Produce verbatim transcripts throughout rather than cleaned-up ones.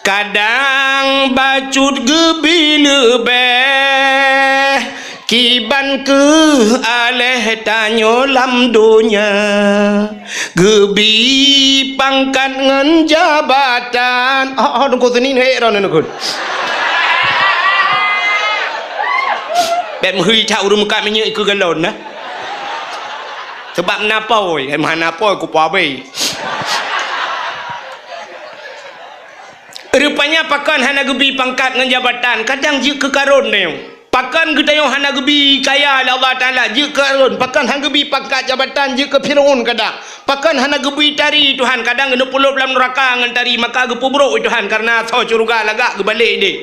Kadang bacut geubi leubeh, kiban keuh aléh tanyoe lam donya. Geubi pangkat ngon jabatan. Oh, oh, Teungku Senin, hei, droeneuh Teungku. Bèk meuhôi that ureueng meukat minyeuk ikeue galon, nah. Sabab na apôi, eh, hana apôi, kupeue abéh. Rupanya pakon hana geubi pangkat ngon jabatan, kadang jeuet keu Karun tanyoe. Pakon geutanyoe hana geubi kaya lé Allah Taala, jeuet keu Karun. Pakon hana geubi pangkat jabatan, jeuet keu Fir'aun kadang. Pakon hana geubi tari Tuhan, kadang geuneuk pulop lam nuraka ngon tari, maka geupeubrok Tuhan kareuna asoe syeuruga lagak geubalek idéh.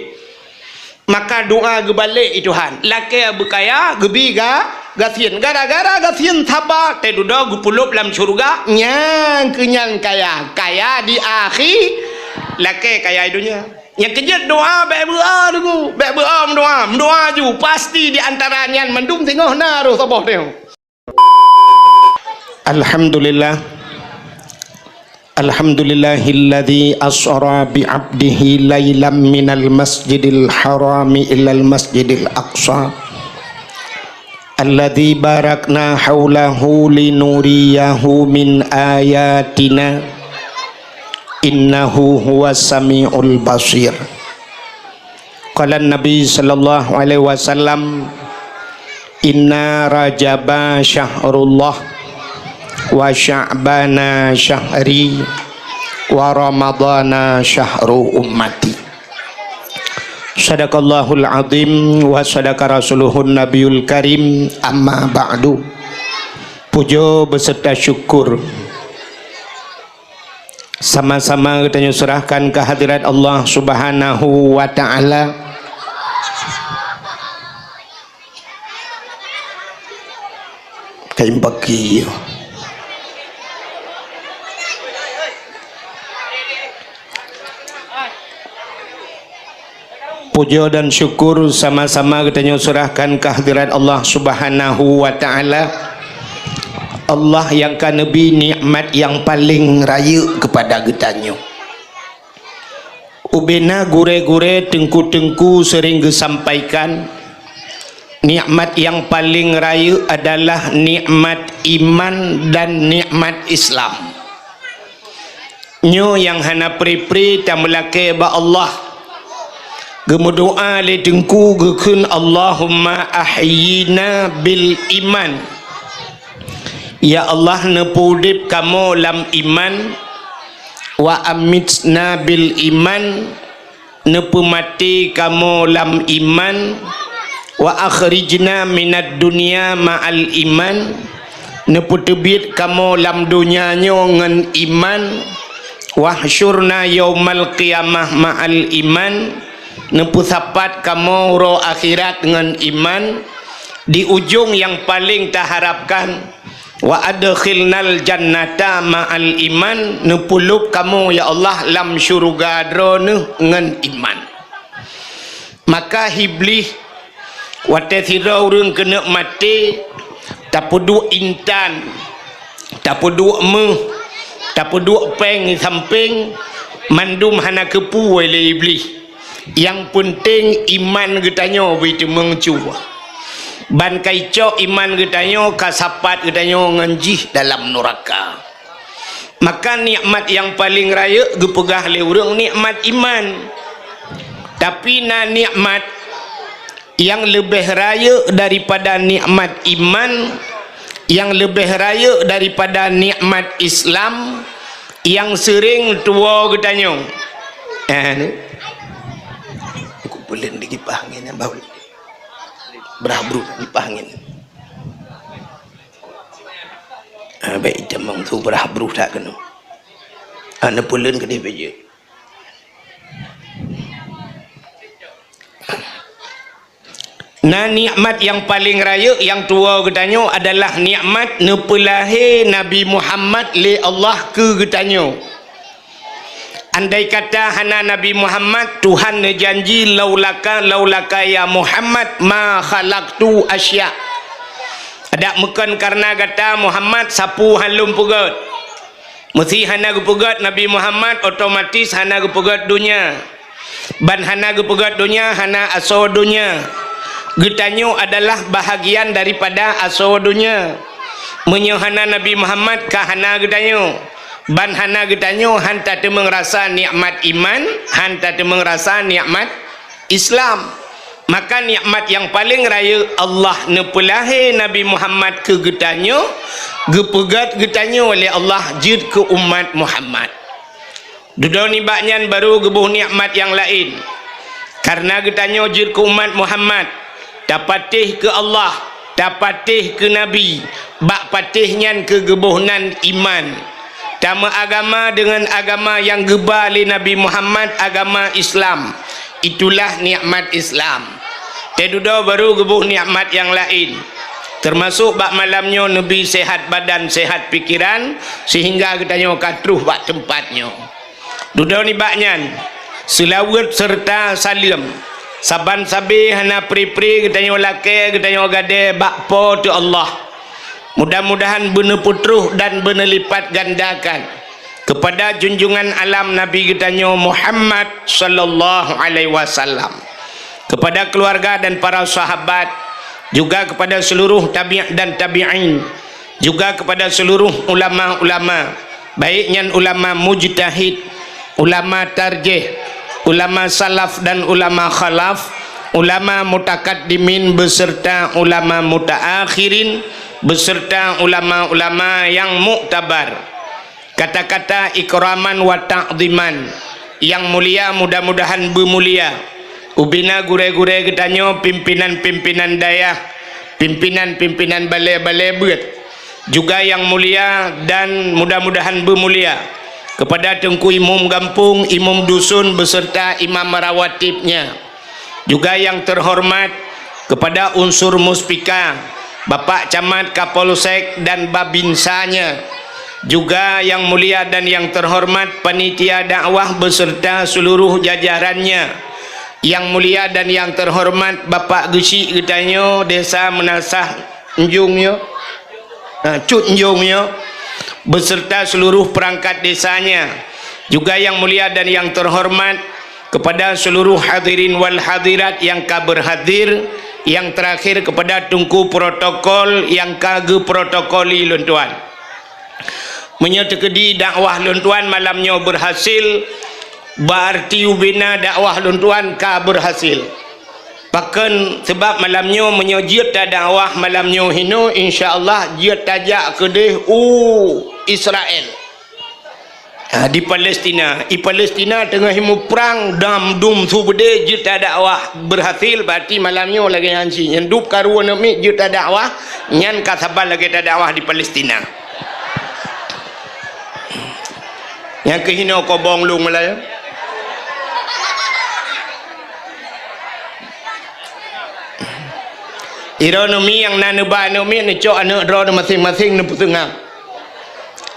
Maka doa geubalek i Tuhan, lakée beukaya, geubi ga-, gasien. Gara-gara gasien saba, teududoe geupulop lam syeuruga, nyang keu nyang kaya, kaya di akhi-, lakée kaya i donya. Nyang keujeuet doa, bèk beuo Teungku, bèk beuo meudoa, meudoa ju, pasti di antara nyan mandum singoh na roh saboh teuh. Alhamdulillah. Alhamdulillahilladzi asra bi 'abdihi lailam minal masjidil harami ilal masjidil aqsa. Alladzi barakna haulahu linuriyahu min ayatina. Innahu huwas samiul basir. Qala Nabi sallallahu alaihi wasallam, "Inna Rajaba syahrullah, wa Sya'bana syahri, wa Ramadana syahru ummati." Sadaqallahul azim wa sadaqa rasuluhun nabiyul karim, amma ba'du. Puja beserta syukur sama-sama geutanyoe serahkan keu hadirat Allah Subhanahu wa Ta'ala. Kain baki. Puja dan syukur sama-sama geutanyoe serahkan keu hadirat Allah Subhanahu wa Ta'ala. Allah nyang ka neubri nikmat nyang paleng rayeuk keupada geutanyoe. Ubena gurée-gurée, teungku-teungku seuring geusampaikan, nikmat nyang paleng rayeuk adalah nikmat iman dan nikmat Islam. Nyoe nyang hana pri-pri tameulakée bak Allah. Geumeudoa lé teungku geukheun, "Allahumma ahyina bil iman." Ya Allah, neupeuudeb kamoe lam iman, "wa amitna bil iman," neupeumaté kamoe lam iman, "wa akhrijna minad dunya ma'al iman," neupeuteubiet kamoe lam donya nyoe ngon iman, "wahsyurna yaumal qiyamah ma'al iman," neupeusapat kamoe uroe akhirat ngon iman, di ujong nyang paleng taharapkan, "Wa adkhilnal jannata ma'al iman," neupeulob kamoe, ya Allah, lam syeuruga Droeneuh ngon iman. Maka Iblih, watée sidroe ureuëng keuneuk maté, tapeuduek intan, tapeuduek méuh, tapeuduek péng di sampéng, mandum hana keupeue lé Iblih. Nyang peunteng iman geutanyoe beu teumeung cuba. Ban ka icok iman geutanyoe, ka sapat geutanyoe ngon jih dalam nuraka. Maka nikmat nyang paleng rayeuk geupeugah lé ureuëng nikmat iman. Tapi na nikmat nyang leubeh rayeuk daripada nikmat iman, nyang leubeh rayeuk daripada nikmat Islam, nyang seuring tuwoe geutanyoe. Eh, ni. Ku peulén di kipah angén nyang bau. Brah bruh kipah angén. Ah, baik, itam bang tu brah bruh that keunoe. Ah, neupeulén keudeh bajée. Na nikmat nyang paleng rayeuk nyang tuwoe geutanyoe adalah nikmat neupeulahé Nabi Muhammad lé Allah keu geutanyoe. Andai kata hana Nabi Muhammad, Tuhan neujanji, "Laulaka, laulaka ya Muhammad, ma khalaqtu asya." Adak meukon kareuna gata Muhammad, sapeue han lôn peugét. Meusé hana geupeugét Nabi Muhammad, otomatis hana geupeugét donya. Ban hana geupeugét donya, hana asoe donya. Geutanyoe adalah bahagian daripada asoe donya. Meunyoe hana Nabi Muhammad, ka hana geutanyoe. Ban hana geutanyoe, han tateumeung rasa nikmat iman, han tateumeung rasa nikmat Islam. Maka nikmat nyang paleng rayeuk, Allah neupeulahé Nabi Muhammad keu geutanyoe, geupeugét geutanyoe lé Allah jeuet keu umat Muhammad. Dudoe nibak nyan barô geuboh nikmat nyang laén. Kareuna geutanyoe jeuet keu umat Muhammad, tapatéh keu Allah, tapatéh keu Nabi, bak patéh nyan keu geuboh nan iman. Tameuagama deungon agama nyang geuba lé Nabi Muhammad, agama Islam. Itulah nikmat Islam. Teududoe barô geuboh nikmat nyang laén, teumasok bak malam nyoe neubi sehat badan, sehat pikeran, seuhingga geutanyoe ka troh bak teumpat nyoe. Dudoe nibak nyan, seulaweuet seureuta saleuem. Saban sabé hana pri-pri geutanyoe lakée, geutanyoe gadée bak Po teu Allah. Mudah-mudahan beuneupeutroh dan beuneulipatgandakan keupada junjungan alam Nabi geutanyoe Muhammad sallallahu alaihi wasallam, keupada keuluwarga dan para sahabat, juga keupada seuluruh tabi' dan tabi'in, juga keupada seuluruh ulama-ulama, baik nyan ulama mujtahid, ulama tarjih, ulama salaf dan ulama khalaf, ulama mutakaddimin beserta ulama mutaakhirin, beserta ulama-ulama nyang muktabar. Kata-kata ikraman wa ta'ziman, nyang mulia mudah-mudahan beumulia, ubena gurée-gurée geutanyoe, pimpinan-pimpinan dayah, pimpinan-pimpinan balée-balée beuet, juga nyang mulia dan mudah-mudahan beumulia, keupada Teungku Imum Gampông, Imum Dusun beserta Imam Rawatibnya. Juga nyang teuhoreumat keupada unsur Muspika, Bapak Camat, Kapolsek dan Babinsanya. Juga nyang mulia dan nyang teuhoreumat panitia dakwah beserta seuluruh jajarannya. Nyang mulia dan nyang teuhoreumat Bapak Geuchik geutanyoe Desa Meunasah Njong nyoe. Ha, Cut Njong nyoe, beserta seluruh perangkat desanya, juga yang mulia dan yang terhormat kepada seluruh hadirin wal hadirat yang ka berhadir, yang terakhir kepada Teungku Protokol yang ka geuprotokoli lôn tuan. Meunyoe teukeudi dakwah lôn tuan malam nyoe berhasil, berarti ubena dakwah lôn tuan ka berhasil. Pakon? Sabab malam nyoe meunyoe jeuet tadakwah malam nyoe hinoe, insya Allah jeuet tajak keudeh u Israel. Ha, di Palestina. I Palestina teungoh muprang dam dum su beudé jeuet tadakwah berhasil, berarti malam nyoe lagée nyan cit. Nyang dub karu aneuk miet jeuet tadakwah, nyan ka saban lagée tadakwah di Palestina. Nyang keuhinoe kobong lôn meulayeue. Droeneuh mi nyang na neuba aneuk miet, neucok aneuk droeneuh maséng-maséng neupeuseungab.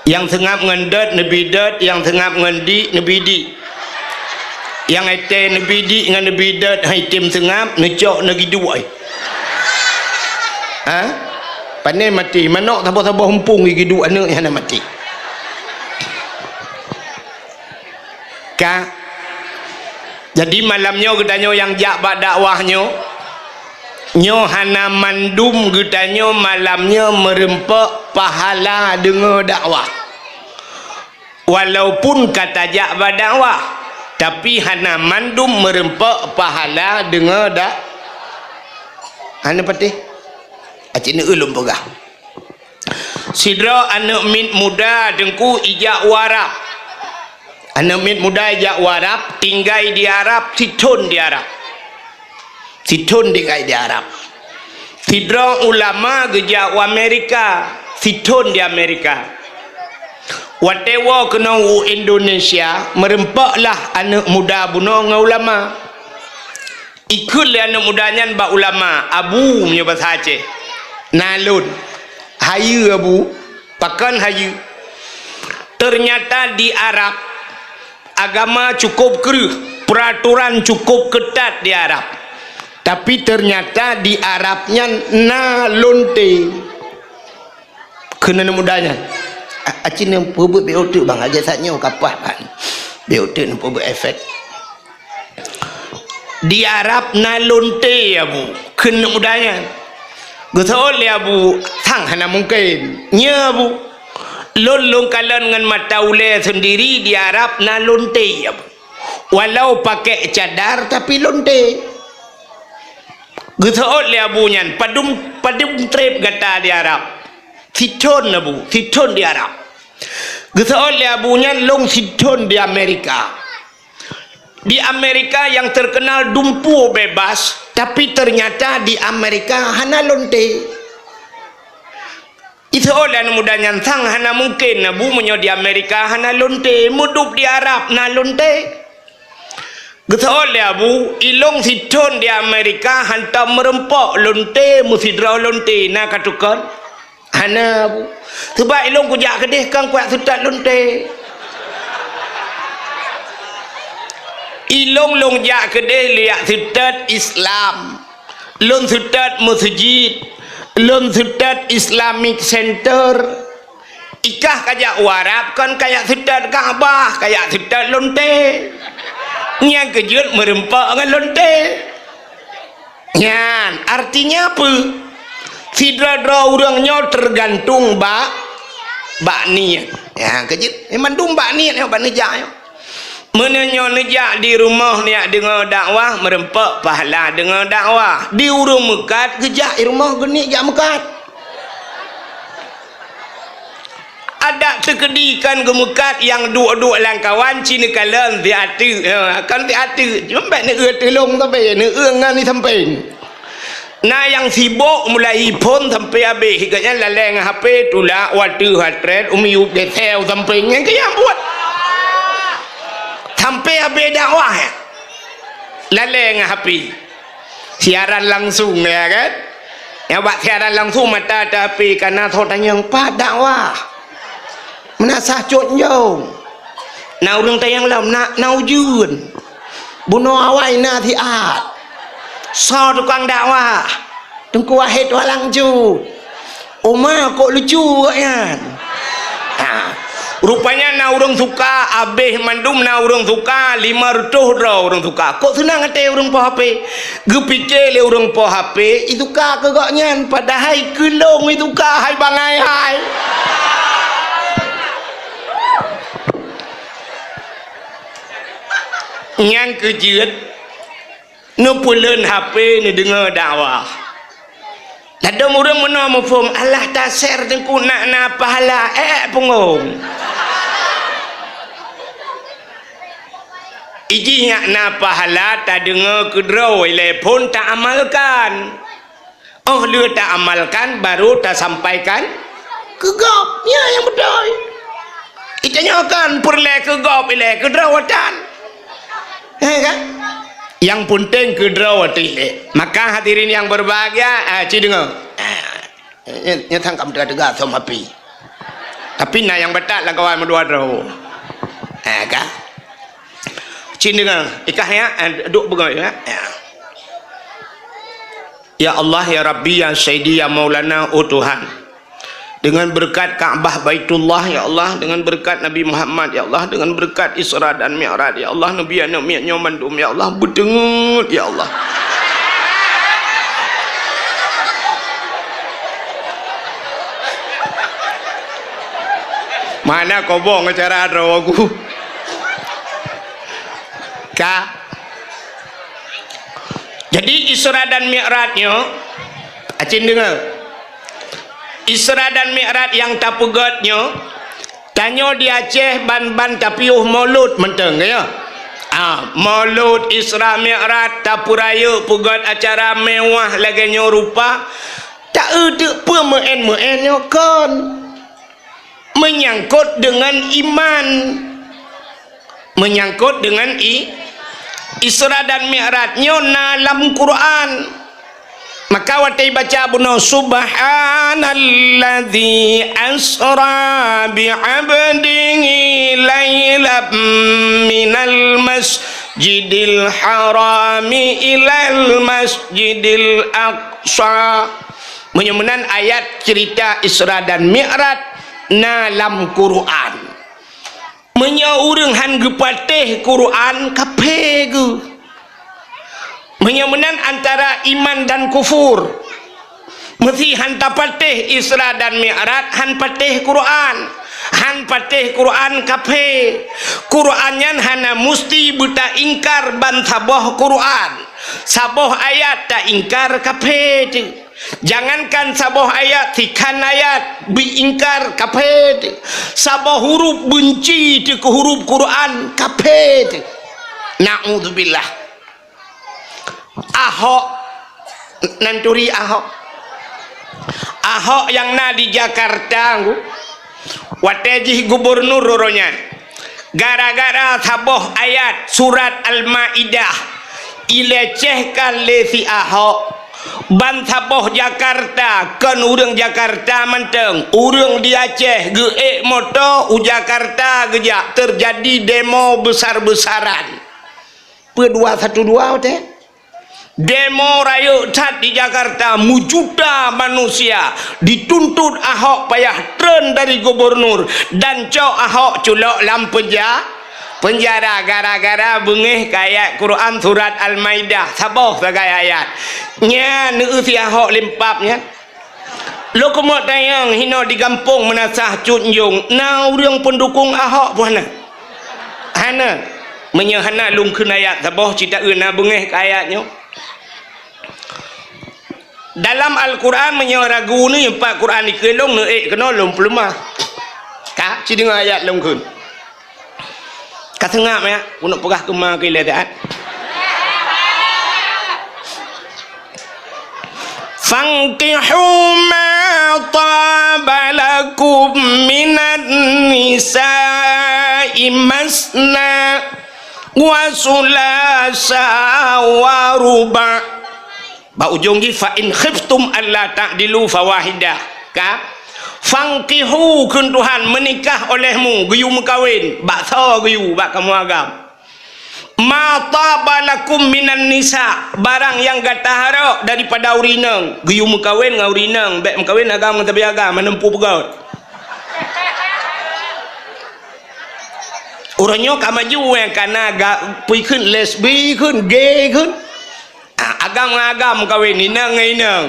Nyang seungab ngon dot neubi dot, nyang seungab ngon dik neubi dik. Nyang étée neubi dik ngon neubi dot han item seungab, neucok neugiduek. Ha? Pane maté, manok saboh-saboh umpung giduek aneuk nyang hana maté. Ka. Jadi malam nyoe geutanyoe nyang jak bak dakwah nyoe, nyoe hana mandum geutanyoe malam nyoe meureumpok pahala deungoe dakwah. Walaupun ka tajak bak dakwah, tapi hana mandum meureumpok pahala deungoe dak-, hana patéh. Aci neueu lôn peugah. Sidroe aneuk miet muda Teungku ijak u Arab. Aneuk miet muda ijak u Arab, tinggai di Arab, sithon di Arab. Sithon tinggai di Arab. Sidroe ulama geujak u Amerika, sithon di Amerika. Watée woe keunoe u Indonesia, meureumpoklah aneuk muda bunoe ngon ulama. Ikheun lé aneuk muda nyan bak ulama, "Abu," meunyoe basa Aceh, "na lôn." "Hayeue, Abu." "Pakon hayeue?" "Teunyata di Arab, agama cukôp kreueh, peuraturan cukôp keutat di Arab. Tapi teunyata di Arab nyan na lonte." Kheun aneuk muda nyan. A-, aci neupeubuet bèk uteuk bang, lagèe saat nyoe kapah bang. Bèk uteuk neupeubuet efek. Di Arab na lonte, Abu. Kheun aneuk muda nyan. Geuseuôt lé Abu, sang hana mungken. Nyo, Abu. Lôn lôn kalon ngon mata ulèe seundiri di Arab na lonte, Abu. Walau pakèk cadar, tapi lonte. Geuseuôt lé Abu nyan, padum, padum trép gata di Arab? Sithon, Abu, sithon di Arab. Geuseuôt lé Abu nyan, lôn sithon di Amerika. Di Amerika yang terkenal dumpeue bebas, tapi ternyata di Amerika hana lonte. Iseuôt lé aneuk muda nyan, sang hana mungken, Abu, meunyoe di Amerika hana lonte, meudup di Arab na lonte. Geuseuôt lé Abu, ilôn sithon di Amerika hantom meureumpok lonte, meusidroe lonte na ka tukon? Hana, Abu. Sabab ilôn kujak keudeh kon kujak seutôt lonte. Ilôn lôn jak keudeh kujak seutôt Islam. Lôn seutôt meuseujid, lôn seutôt Islamic Center. Ikah kajak u Arab kon kajak seutôt Ka'bah, kajak seutôt lonte. Nyang keujeuet meureumpok ngon lonte. Nyan, artinya peue? Sidroe-droe ureuëng nyoe teugantung bak, bak niet. Nyang keujeuet, eh, mandum bak niet nyoe, bak neujak nyoe. Meunyoe nyoe neujak di rumoh neujak deungoe dakwah, meureumpok pahala deungoe dakwah. Di ureuëng meukat geujak i rumoh geuneuk jak meukat. Adak teukeudi kon geumeukat nyang duek-duek lam kawan ci neukalon siateuk. Ha, kon siateuk. Cuma bèk neueu teulông sabe, neueu ngon sampéng. Na nyang sibok mulai phôn sampoe habéh, gobnyan lalée ngon H P, tulak, wateueh, hatrét, u miyueb, geuseu, sampéng, nyan keuh nyang buet. Sampoe habéh dakwah, lalée ngon H P. Siaran langsung, ya kan? Nyang bak siaran langsung mata teu H P, kana soe tanyong, "Pat dakwah?" Meunasah cot njong. Na ureuëng tanyong lom, na, na ujeuen. Bunoe awai na siat. Soe tukang dakwah? Teungku Wahid Walang Ju. Oma kok lucu awaknyan. Ha. Rupanya na ureuëng suka, abéh mandum na ureuëng suka, lima reutôh droe ureuëng suka. Kok seunang até ureuëng po H P? Geupike lé ureuëng po H P, isuka keu gobnyan, padahai keu lôn isuka hai bangai hai. Nyang keujeuet, neupeuleuen H P, neudeungoe dakwah. Ladôm ureuëng meunoe muphom, alah taser teungku nak na pahala, ék punggong. Ijih nyak na pahala tadeungoe keudroe ilée phon taamalkan. Óh lheueh taamalkan baru tasampaikan keu gob. Nyan nyang beutôi. Itanyoe kan peureulée keu gob ilée keudroe tan. Eh kan? Nyang peunteng keudroe ilée. Maka hadirin yang berbahagia, ah, ci deungoe. Ah, nyang, nyang sangka teuga-teuga som api. Tapi na nyang batat lam kawan meudua droe. Ah, kan? Ci deungoe, ikah ya, ah, duek beungoh ya. Ya. Ya Allah, ya Rabbi, ya Sayyidi, ya Maulana, oh Tuhan. Dengan berkat Ka'bah Baitullah, ya Allah, dengan berkat Nabi Muhammad, ya Allah, dengan berkat Isra dan Mi'raj, ya Allah, Nabi aneuk miet nyoe mandum, ya Allah, beuteungeut, ya Allah. Mana kobong acara droe ku? Ka. Jadi, Isra dan Mi'raj nyoe, acin deungoe. Isra dan Mi'raj nyang tapeugét nyoe, tanyoe di Aceh ban-ban tapiôh Maulud mantong, ya. Ah, Maulud, Isra, Mi'raj, tapeurayeuk peugét acara mewah lagée nyoe rupa, ta-eu teuk peue meu'en-meu'en nyoe kon. Menyangkut dengan iman. Menyangkut dengan i-, Isra dan Mi'raj nyoe na lam Quran. Maka watée baca bunoe, "Subhanalladzi asra bi 'abdihi lailam minal masjidil harami ilal masjidil aqsa." Meunyoe meunan ayat cerita Isra dan Mi'raj, na lam Quran. Meunyoe ureuëng hán geupatéh Quran, kafé geuh. Meunyoe meunan antara iman dan kufur. Meusi hán tapatéh Isra dan Mi'raj, hán patéh Quran. Hán patéh Quran, kafé. Quran nyan hana musti beutaingkar ban saboh Quran. Saboh ayat taingkar, kafé teuh. Jangankan saboh ayat, sikhan ayat beuingkar, kafé teuh. Saboh huruf beunci teuh keu huruf Quran, kafé teuh. Naudzubillah. Ahok, nan turi Ahok. Ahok nyang na di Jakarta, watée jih gubernur uroe nyan. Gara-gara saboh ayat surat Al-Maidah ilecehkan lé si Ahok, ban saboh Jakarta, kon ureuëng Jakarta mantong, ureuëng di Aceh geuék moto u Jakarta geujak, teujadi demo besar-besaran. Peue dua satu dua watée? Demo rayeuk that di Jakarta, meujuta manusia dituntut Ahok payah treun dari gubernur dan cok Ahok culok lam penja-, penjara gara-gara beungéh keu ayat Quran surat Al-Maidah, saboh sagai ayat. Nyan neueu si Ahok limpab nyan. Lôn keumeung tanyong hinoe di gampông Meunasah Cut Njong, na ureuëng peundukong Ahok peue hana? Hana. Meunyoe hana lôn kheun ayat saboh cit taeu na beungéh keu ayat nyoe. Dalam Al-Quran meunyoe ragu ni, pat Quran dikeue lôn neuék keunoe lôn peuleumah. Ka, ci deungoe ayat lôn kheun. Ka seungab ya, keuneuk peugah keuma keu ilée taát. Fankihu ma taba lakum minan nisa'i masna wa sulasa wa ruba'. Bak ujong jih, "Fa in khiftum alla ta'dilu fawahidah." Ka? "Fankihu," kheun Tuhan, "meunikah olehmu," geuyue meukawen, bak soe geuyue, bak kamoe agam. "Ma taba lakum minan nisa," barang nyang gata harok daripada ureuëng inong, geuyue meukawen ngon ureuëng inong, bék meukawen agam ngon sabe agam, hana muphom peugét. Uroe nyoe ka maju, eh, kana ga-, pui kheun, lesbi kheun, gay kheun. Ah, agam ngon agam meukawen, inong ngon inong.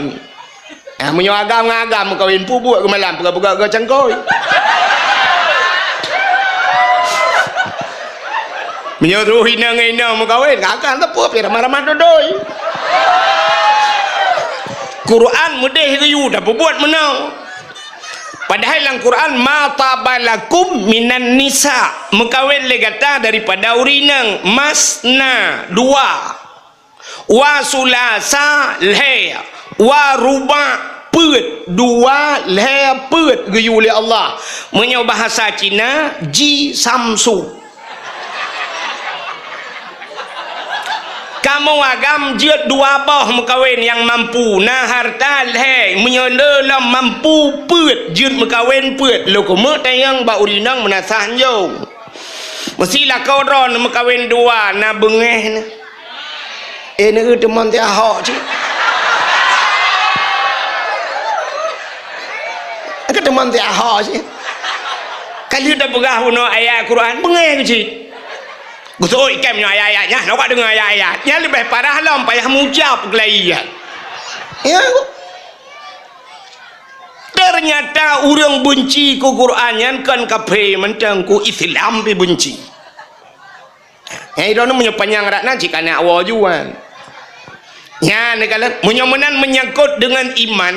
Ah, meunyoe agam ngon agam meukawen, peubuet keu malam, peugah-peugah keu cangkôi. Meunyoe troh inong ngon inong meukawen, akan teupeu pih ramah-ramah dodoi. Quran meudeh geuyue tapeubuet meunoe. Padahai lam Quran, "Ma taba lakum minan nisa," meukawen lé gata daripada ureuëng inong, "masna," dua. "Wa sulasa," lhée, "wa ruba," peuet, dua, lhée, peuet geuyue lé Allah. Meunyoe bahasa Cina, ji samsu. Kamoe agam jeuet dua boh meukawen nyang mampu, na harta lhée, meunyoe le lom mampu peuet, jeuet meukawen peuet, lôn keumeung tanyong bak ureuëng inong Meunasah Njong. Meusi lakoe droeneuh meukawen dua, na beungéh neuh. Eh, neueu teumon ti Ahok cit. Keu teumon ti Ahok cit. Ka lheueh tapeugah bunoe ayat Quran, beungéh cit. Geuseuôt ié kém nyoe ayat-ayat nyan, na ka deungoe ayat-ayat. Nyan leubeh parah lom payah meucab keulayan. Ya. Ternyata ureuëng beunci keu Quran nyan kon kafé mantong, keu Islam pih beunci. Nyang droeneuh meunyoe panyang rot nan cit kana woe juan. Nyan neukalon, meunyoe meunan menyangkut deungon iman,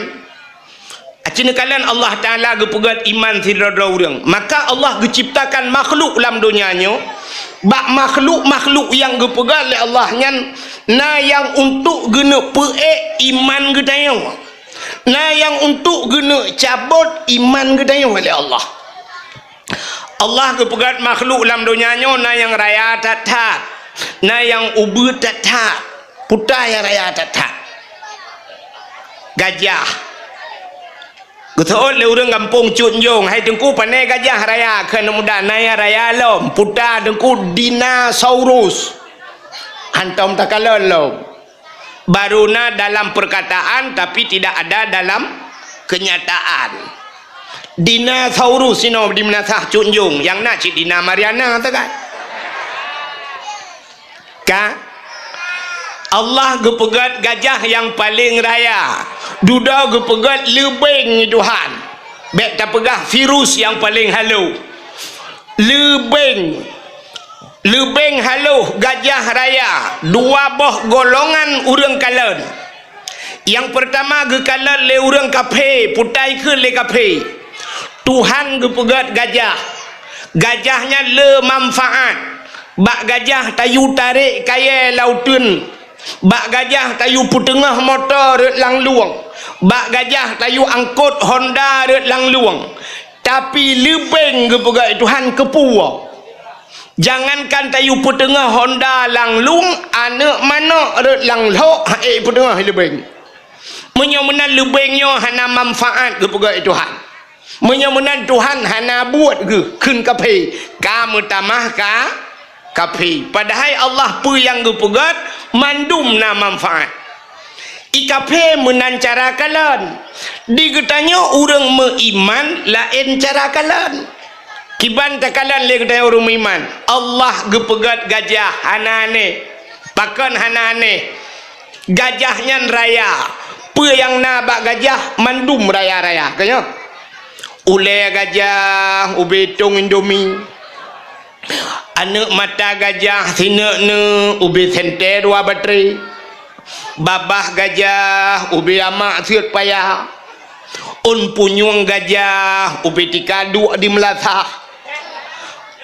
aci neukalon Allah Taala geupeugét iman sidroe-droe ureuëng. Maka Allah geuciptakan makhluk lam donya nyoe, bak makhluk-makhluk nyang geupeugét lé Allah nyan na nyang untuk geuneuk peuék iman geutanyoe. Na nyang untuk geuneuk cabot iman geutanyoe lé Allah. Allah geupeugét makhluk lam donya nyoe na nyang raya that-that, na nyang ubeut that-that. Peue nyang raya that-that? Gajah. Geuseuôt lé ureuëng gampông Cut Njong, "Hai Teungku, pané gajah raya keu aneuk muda?" "Na nyang raya lom, peue, Teungku, dinosaurus." Hantom takalon lom. Baru na dalam perkataan, tapi tidak ada dalam kenyataan. Dinosaurus sinoe di Meunasah Cut Njong, nyang na cit Dina Mariana teuh kan. Ka? Allah geupeugét gajah nyang paleng raya, dudoe geupeugét leubeng Tuhan. Bék tapeugah virus nyang paleng halo. Leubeng. Leubeng haloh gajah raya, dua boh golongan ureuëng kalon. Nyang peurtama geukalon lé ureuëng kafé, putai kheun lé kafé. Tuhan geupeugét gajah. Gajah nyan le manfaat. Bak gajah tayue tarek kayée lam uteuen. Bak gajah tayue peuteungoh moto rot lam lueng. Bak gajah tayue angkot Honda rot lam lueng. Tapi leubeng geupeugét Tuhan keupeue? Jangankan tayue peuteungoh Honda lam lueng, aneuëk manok rot lam lhok han ék peuteungoh leubeng. Meunyoe meunan leubeng nyoe hana manfaat geupeugét Tuhan. Meunyoe meunan Tuhan hana buet geuh kheun kafé, ka meutamah ka kafé. Padahai Allah peue nyang geupeugét mandum na manfaat. I kafé meunan cara kalon. Di geutanyoe ureuëng meuiman laén cara kalon. Kiban takalon lé geutanyoe ureuëng meuiman. Allah geupeugét gajah hana aneh. Pakon hana aneh? Gajah nyan raya. Peue nyang na bak gajah mandum raya-raya. Ka nyoe? Ulée gajah ubé tong Indomie. Aneuëk mata gajah sineuk-neuk ubé sentée dua batré. Babah gajah ubé amak seuet paya. Ôn punyueng gajah ubé tika duek di meulasah.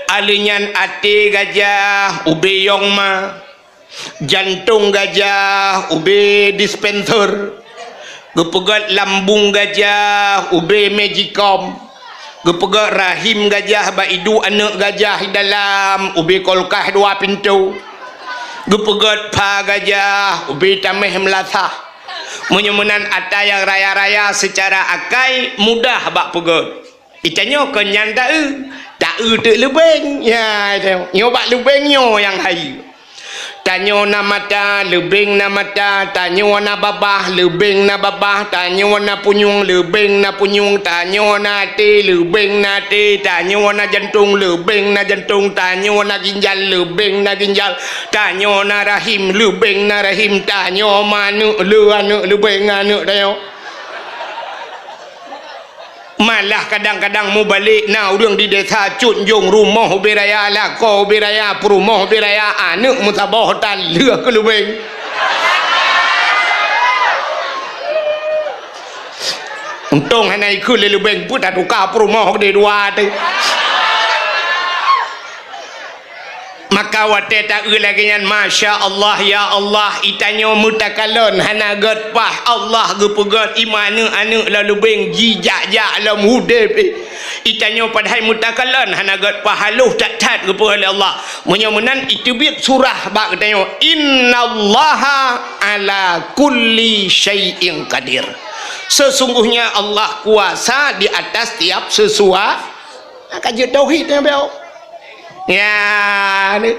Aleuh nyan até gajah ubé yong ma. Jantong gajah ubé dispenser, geupeugét lambung gajah ubé magicom, geupeugét rahim gajah bak iduek aneuëk gajah di dalam ubé kulkas dua pintoe, geupeugét pha gajah ubé tameh meulasah. Meunyoe meunan ata nyang raya-raya seucara akai mudah bak peugét. Itanyoe kon nyan taeu, taeu teuk leubeng. Ya, itanyoe. Nyoe bak leubeng nyoe nyang hayeue. Tanyoe na mata, leubeng na mata, tanyoe na babah, leubeng na babah, tanyoe na punyueng, leubeng na punyueng, tanyoe na até, leubeng na até, tanyoe na jantong, leubeng na jantong, tanyoe na ginjal, leubeng na ginjal, tanyoe na rahim, leubeng na rahim, tanyoe manok, le aneuëk, leubeng aneuëk tanyoe. Malah kadang-kadang mubalek na ureuëng di desa Cut Njong rumoh ubé raya, lakoe ubé raya, peurumoh ubé raya, aneuëk meusaboh tan lheueh keu leubeng. Untông hana ikheun lé leubeng, peue tatuka peurumoh keudeh dua teuh. Maka watée taeu lagée nyan, masya Allah, ya Allah, itanyoe meutakalon hana gét paih, Allah geupeugét iman aneuëk-aneuëk lam leubeng jijak-jak lom udeb. Itanyoe padahai meutakalon hana gét paih, haloh that-that geupeugét lé Allah. Meunyoe meunan, iteubiet surah bak geutanyoe, "Innallaha ala kulli syai'in qadir." Sesungguhnya Allah kuasa di atas tiap sesua-, Ka jeuet tauhid nyan beu. Ya, ni.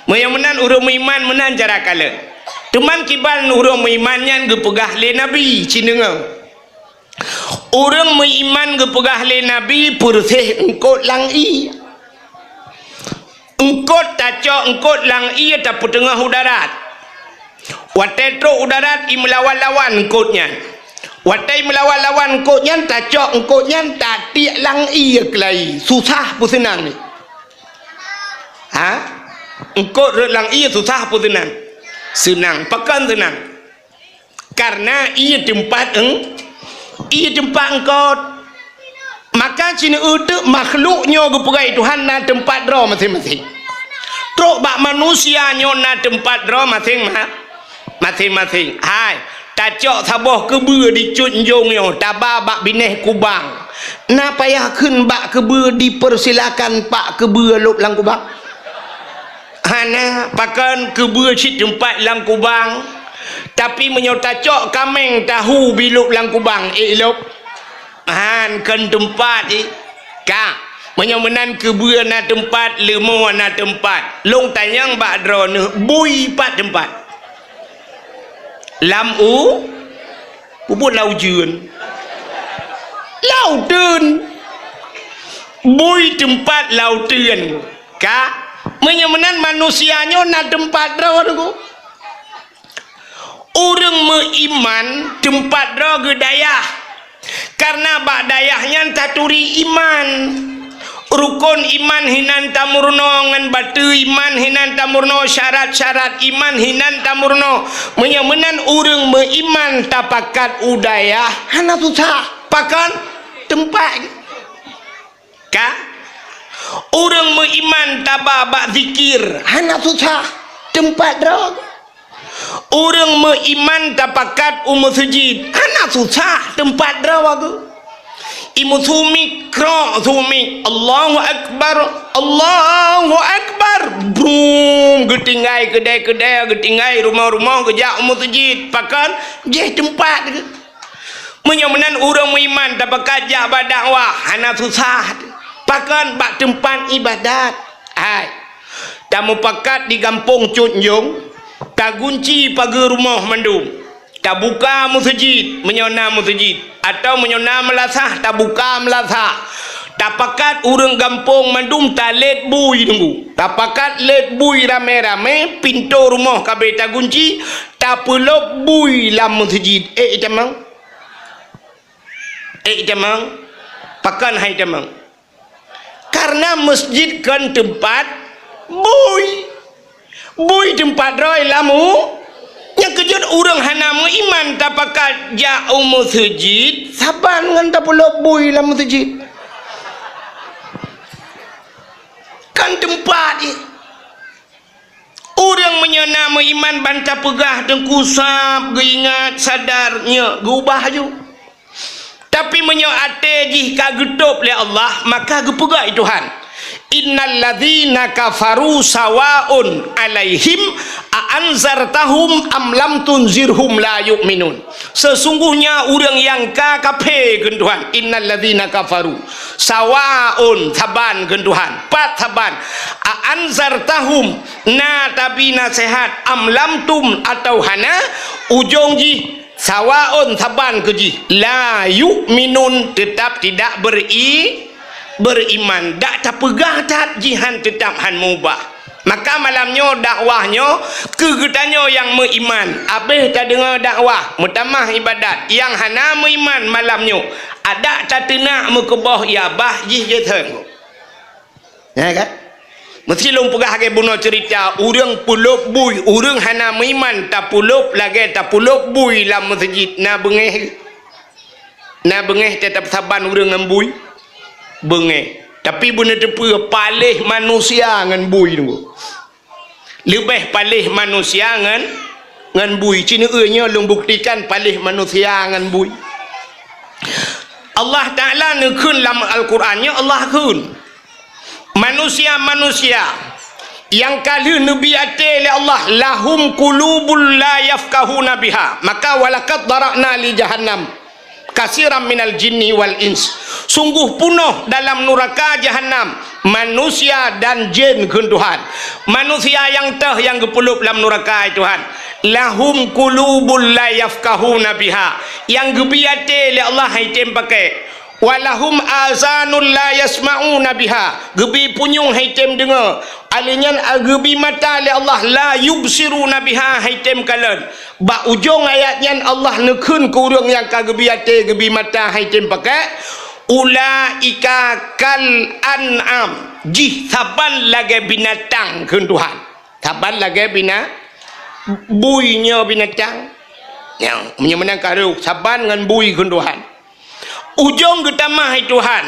Meunyoe meunan ureuëng meuiman meunan cara kalon. Teuma kiban ureuëng meuiman nyan geupeugah lé Nabi, ci deungoe. Ureuëng meuiman geupeugah lé Nabi peureuseh eungkot lam ié. Eungkot tacok eungkot lam ié tapeuteungoh u darat. Watée trok u darat, imeulawan-lawan eungkot nyan. Watée imeulawan-lawan eungkot nyan, tacok eungkot nyan, tatiek lam ié keulayi. Susah peu seunang ni? Ha? Eungkot rhot lam ié susah peu seunang? Seunang. Pakon seunang? Karena ié teumpat eung-, ié teumpat eungkot. Maka ci neueu teuk makhluk nyoe geupeugah Tuhan na teumpat droe maséng-maséng. Trok bak manusia nyoe na teumpat droe maséng ma-, maséng-maséng. Hai, tacok saboh keubeue di Cut Njong nyoe, taba bak binéh Kubang. Na payah kheun bak keubeue dipersilakan pak keubeue lôb lam Kubang? Hana, pakon keubeue cit teumpat lam Kubang. Tapi meunyoe tacok kaméng tahu bi lôb lam Kubang, ék lôb? Han, kon teumpat, eh. Ka, meunyoe meunan keubeue na teumpat, leumo na teumpat. Lôn tanyong bak droeneuh, bui pat teumpat? Lam u-, Peubuet lam ujeuen. Lam uteuen. Bui teumpat lauteuen, ka? Meunyoe meunan manusia nyoe na teumpat droe, Teungku. Ureuëng meuiman teumpat droe geu dayah, kareuna bak dayah nyan taturi iman. Rukon iman hinan tameurunoe ngon bateue iman hinan tameurunoe, syarat-syarat iman hinan tameurunoe. Meunyoe meunan ureuëng meuiman tapakat u dayah, hana susah. Pakon? Teumpat. Ka? Ureuëng meuiman taba bak zikir, hana susah, teumpat droe. Ureuëng meuiman tapakat u meuseujid, hana susah, teumpat droe geuh. Imeusu mikrok, su mik, Allahu Akbar, Allahu Akbar. Brum, geutinggai keudè-keudè, geutinggai rumoh-rumoh, geujak u meuseujid. Pakon? Jih teumpat geuh. Meunyoe meunan ureuëng meuiman tapakat jak bak dakwah, hana susah. Pakon? Bak teumpat iébadat. Hai. Tamupakat di gampông Cut Njong, tagunci pageue rumoh mandum. Tabuka meuseujid, meunyoe na meuseujid. Atawa meunyoe na meulasah, tabuka meulasah. Tapakat ureuëng gampông mandum talét bui, Teungku. Tapakat lét bui ramé-ramé, pintoe rumoh ka abéh tagunci, tapeulop bui lam meuseujid. Ék itamong? Ék itamong? Pakon han itamong? Kareuna meuseujid kon teumpat bui. Bui teumpat droe lam u-, nyang keujeuet ureuëng hana meuiman tapakat jak u meuseujid, saban ngon tapeulop bui lam meuseujid. Kon teumpat jih. Ureuëng meunyoe na meuiman ban tapeugah Teungku sab geuingat sadar nyoe geuubah aju. Tapi meunyoe até jih ka geutôb lé Allah, maka geupeugah lé Tuhan, "Innal ladzina kafaru sawaun 'alaihim a anzartahum am lam tunzirhum la yu'minun." Sesungguhnya ureuëng nyang ka kafé, kheun Tuhan, "Innal ladzina kafaru sawaun," saban, kheun Tuhan, pat saban, "a anzartahum," na tabi naseuhat, "am lam tum," atawa hana, ujong jih sawaun, saban keu jih, "la yu'minun," teutap tidak beri-, beriman. Dak tapeugah that jihan teutap han meuubah. Maka malam nyoe dakwah nyoe keu geutanyoe nyang meuiman. Abéh tadeungoe dakwah, meutamah iébadat, nyang hana meuiman malam nyoe, adak tateunak meukeubah ié bah jih jeuet. Ya kan? Meusti lôn peugah lagée bunoe ceurita, ureuëng peulop bui, ureuëng hana meuiman tapeulop lagée tapeulop bui lam meuseujid, na beungéh? Na beungéh teutab saban ureuëng ngon bui? Beungéh. Tapi beuneuteupeu paléh manusia ngon bui, Teungku. Leubeh paléh manusia ngon, ngon bui. Ci neueu nyoe lôn buktikan paléh manusia ngon bui. Allah Taala neukheun lam Al-Quran nyoe, Allah kheun, manusia-manusia nyang ka lheueh neubi até lé Allah, "lahum qulubul la yafqahuna biha," maka, "walaqad dzara'na li jahannam katsiran minal jinni wal ins." Sungguh punoh dalam nuraka Jahannam manusia dan jén, kheun Tuhan. Manusia nyang toh nyang geupeulop lam nuraka, Tuhan. "Lahum qulubul la yafqahuna biha," nyang geubi até lé Allah han item pakai. "Walahum azanul la yasma'una biha," geubi punyueng han item deungoe. Alèh nyan, a, geubi mata lé Allah, "la yubsiruna biha," han item kalon. Bak ujong ayat nyan Allah neukheun keu ureuëng nyang ka geubi até, geubi mata han item pakai, "ulaika kal an'am," jih saban lagée binatang, kheun Tuhan. Saban lagée bina-, bui nyoe binatang. Nyoe, meunyoe meunan ka rôh, saban ngon bui, kheun Tuhan. Ujong geutamah, hai Tuhan,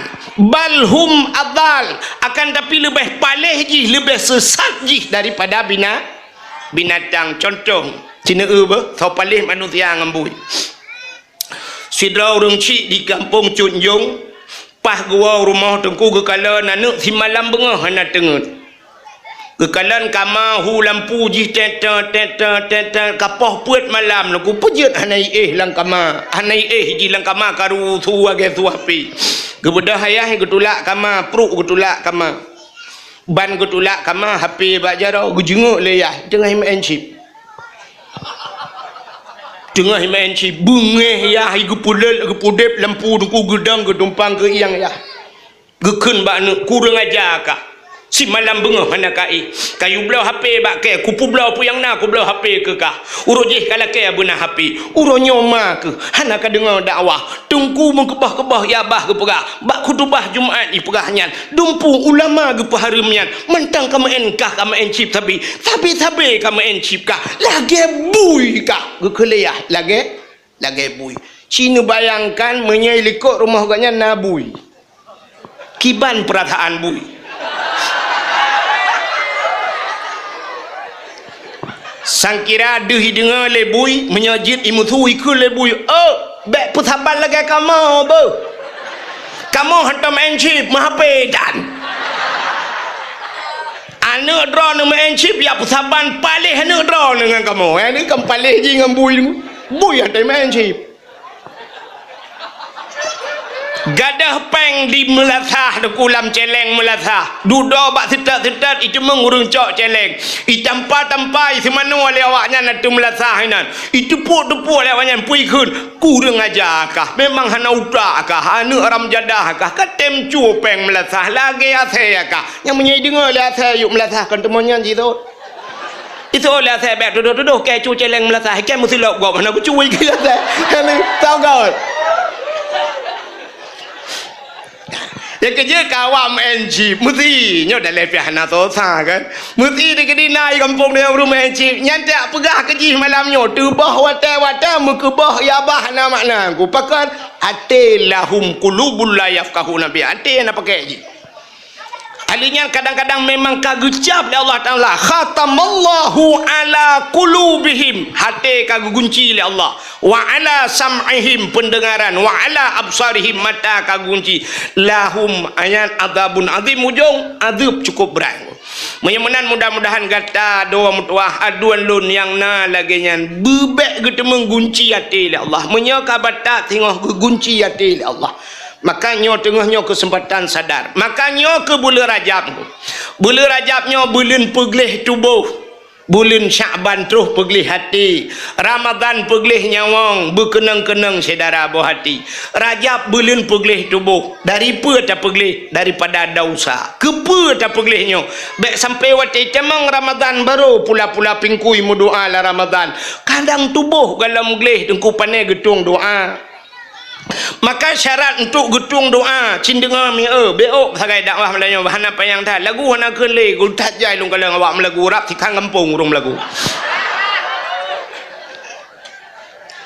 "bal hum adhal," akan tapi leubeh paléh jih, leubeh seusat jih daripada bina-, binatang. Contoh, ci neueu beuh, soe paléh manusia ngon bui. Sidroe ureuëng chik di gampông Cut Njong, paih geuwoe rumoh Teungku, geukalon aneuëk simalam beungoh hana teungeut. Geukalon kama, hu lampu jih tét-tét, tét-tét, tét-tét, ka poh peuet malam, Teungku, peue jeuet hana iéh lam kama, hana iéh jih lam kama, ka rusu lagée su HP. Geubeudôh ayah, geutulak kama, pruek geutulak kama. Ban geutulak kama, HP bak jaroe, geujeungok lé yah, teungoh meu'en chip. Teungoh meu'en chip, beungéh yah, geupeuleuet, geupeudeb lampu, Teungku, geudong, geutumpang keu ieng yah. Geukheun bak aneuk, "Kureueng aja kah! Simalam beungoh hana ka éh. Kayue bloe H P bak kèe, kupeubloe peue nyang na, kubloe H P keu kah. Uroe jéh ka lakèe beuna H P. Uroe nyoe ma keuh hana ka deungoe dakwah. Teungku meukeubah-keubah ya bah geupeugah, bak khutubah Jumat jipeugah nyan. Dumpeue ulama geupeuhareuem nyan. Mantong ka meu'en kah, ka meu'en chip sabe. Sabe-sabe ka meu'en chip kah. Lagèe bui kah." Geukheun lé yah, lagèe Lagèe bui. Ci neubayangkan meunyoe likot rumoh gobnyan na bui. Kiban peurasaan bui. Sangkira deuh ideungoe lé bui, meunyoe jeuet imusu ikheun lé bui, "Oh, bèk peusaban lagèe kamoe beuh. Kamoe hantom meu'en chip, meuhapé tan." Aneuk droeneuh meu'en chip, jak peusaban paléh aneuk droeneuh ngon kamoe. Eh, ni kan paléh jih ngon bui. Bui até meu'en chip. Gadôh péng di meulasah, Teungku, lam cèlèng meulasah. Dudoe bak seutot-seutot, iteumeung ureueng cok cèlèng. Itampa-tampa, iseumanoe lé awaknyan ateueh meulasah inan. Iteupok-tepok lé awaknyan, peue ikheun, "Kureueng aja kah, memang hana utak kah, aneuk haram jadah kah, ka tem cue péng meulasah, lagèe asèe kah." Nyang meunyoe ideungoe lé asèe yôk meulasah, kon teuma nyan jisot. Isot lé asèe bèk tudoh-tudoh, kèe cue cèlèng meulasah, kèe meusilop gob hana geucue keu asèe. Hana, tau gob. Nyang keujeuet ka awak meu'en chip, meusi nyoe dalèe pih hana soe sa kan. Meusi di keudina di gampông nyoe ureueng meu'en chip, nyan tak peugah keu jih malam nyoe, teuboh watèe-watèe meukeubah ya bah hana makna. Ku pakon, até lahum qulubun la yafqahuna biha, até hana pakèk jih. Ahli nyan kadang-kadang memang ka geucab lé Allah Taala, "Khatamallahu ala qulubihim," até ka geugunci lé Allah. "Wa ala sam'ihim," peundeungaran, "wa ala absarihim," mata ka geugunci. "Lahum," ayat, "adzabun adzim," ujông, azeueb cukup brat. Meunyoe meunan, mudah-mudahan gata dua meutuwah, aduen lôn nyang na lagèe nyan, beubèk geuteumeung gunci até lé Allah. Meunyoe ka batat singoh geugunci até lé Allah, maka nyoe teungoh nyoe keuseumpatan sadar. Maka nyoe keuh buleuen Rajab. Buleuen Rajab nyoe buleuen peugleh tuboh. Buleuen Syakban troh peugleh até, Ramadhan peugleh nyawöng, beukeunong-keunong syedara boh até. Rajab buleuen peugleh tuboh, dari peue tapeugleh? Daripada desya. Keupeue tapeugleh nyoe? Bèk sampoe watèe tamong Ramadhan barô pula-pula pingkui meudoa lam Ramadhan. Kadang tuboh gohlom gleh, Teungku, pané geutueng doa. Maka syarat untuk geutueng doa, cit deungoe mi eu, beuôk sagai dakwah meulayeue hana panyang that. Lagu hana kheun lé, geutat jai lôn kalon awak meulagu rab sikang gampông ureueng meulagu.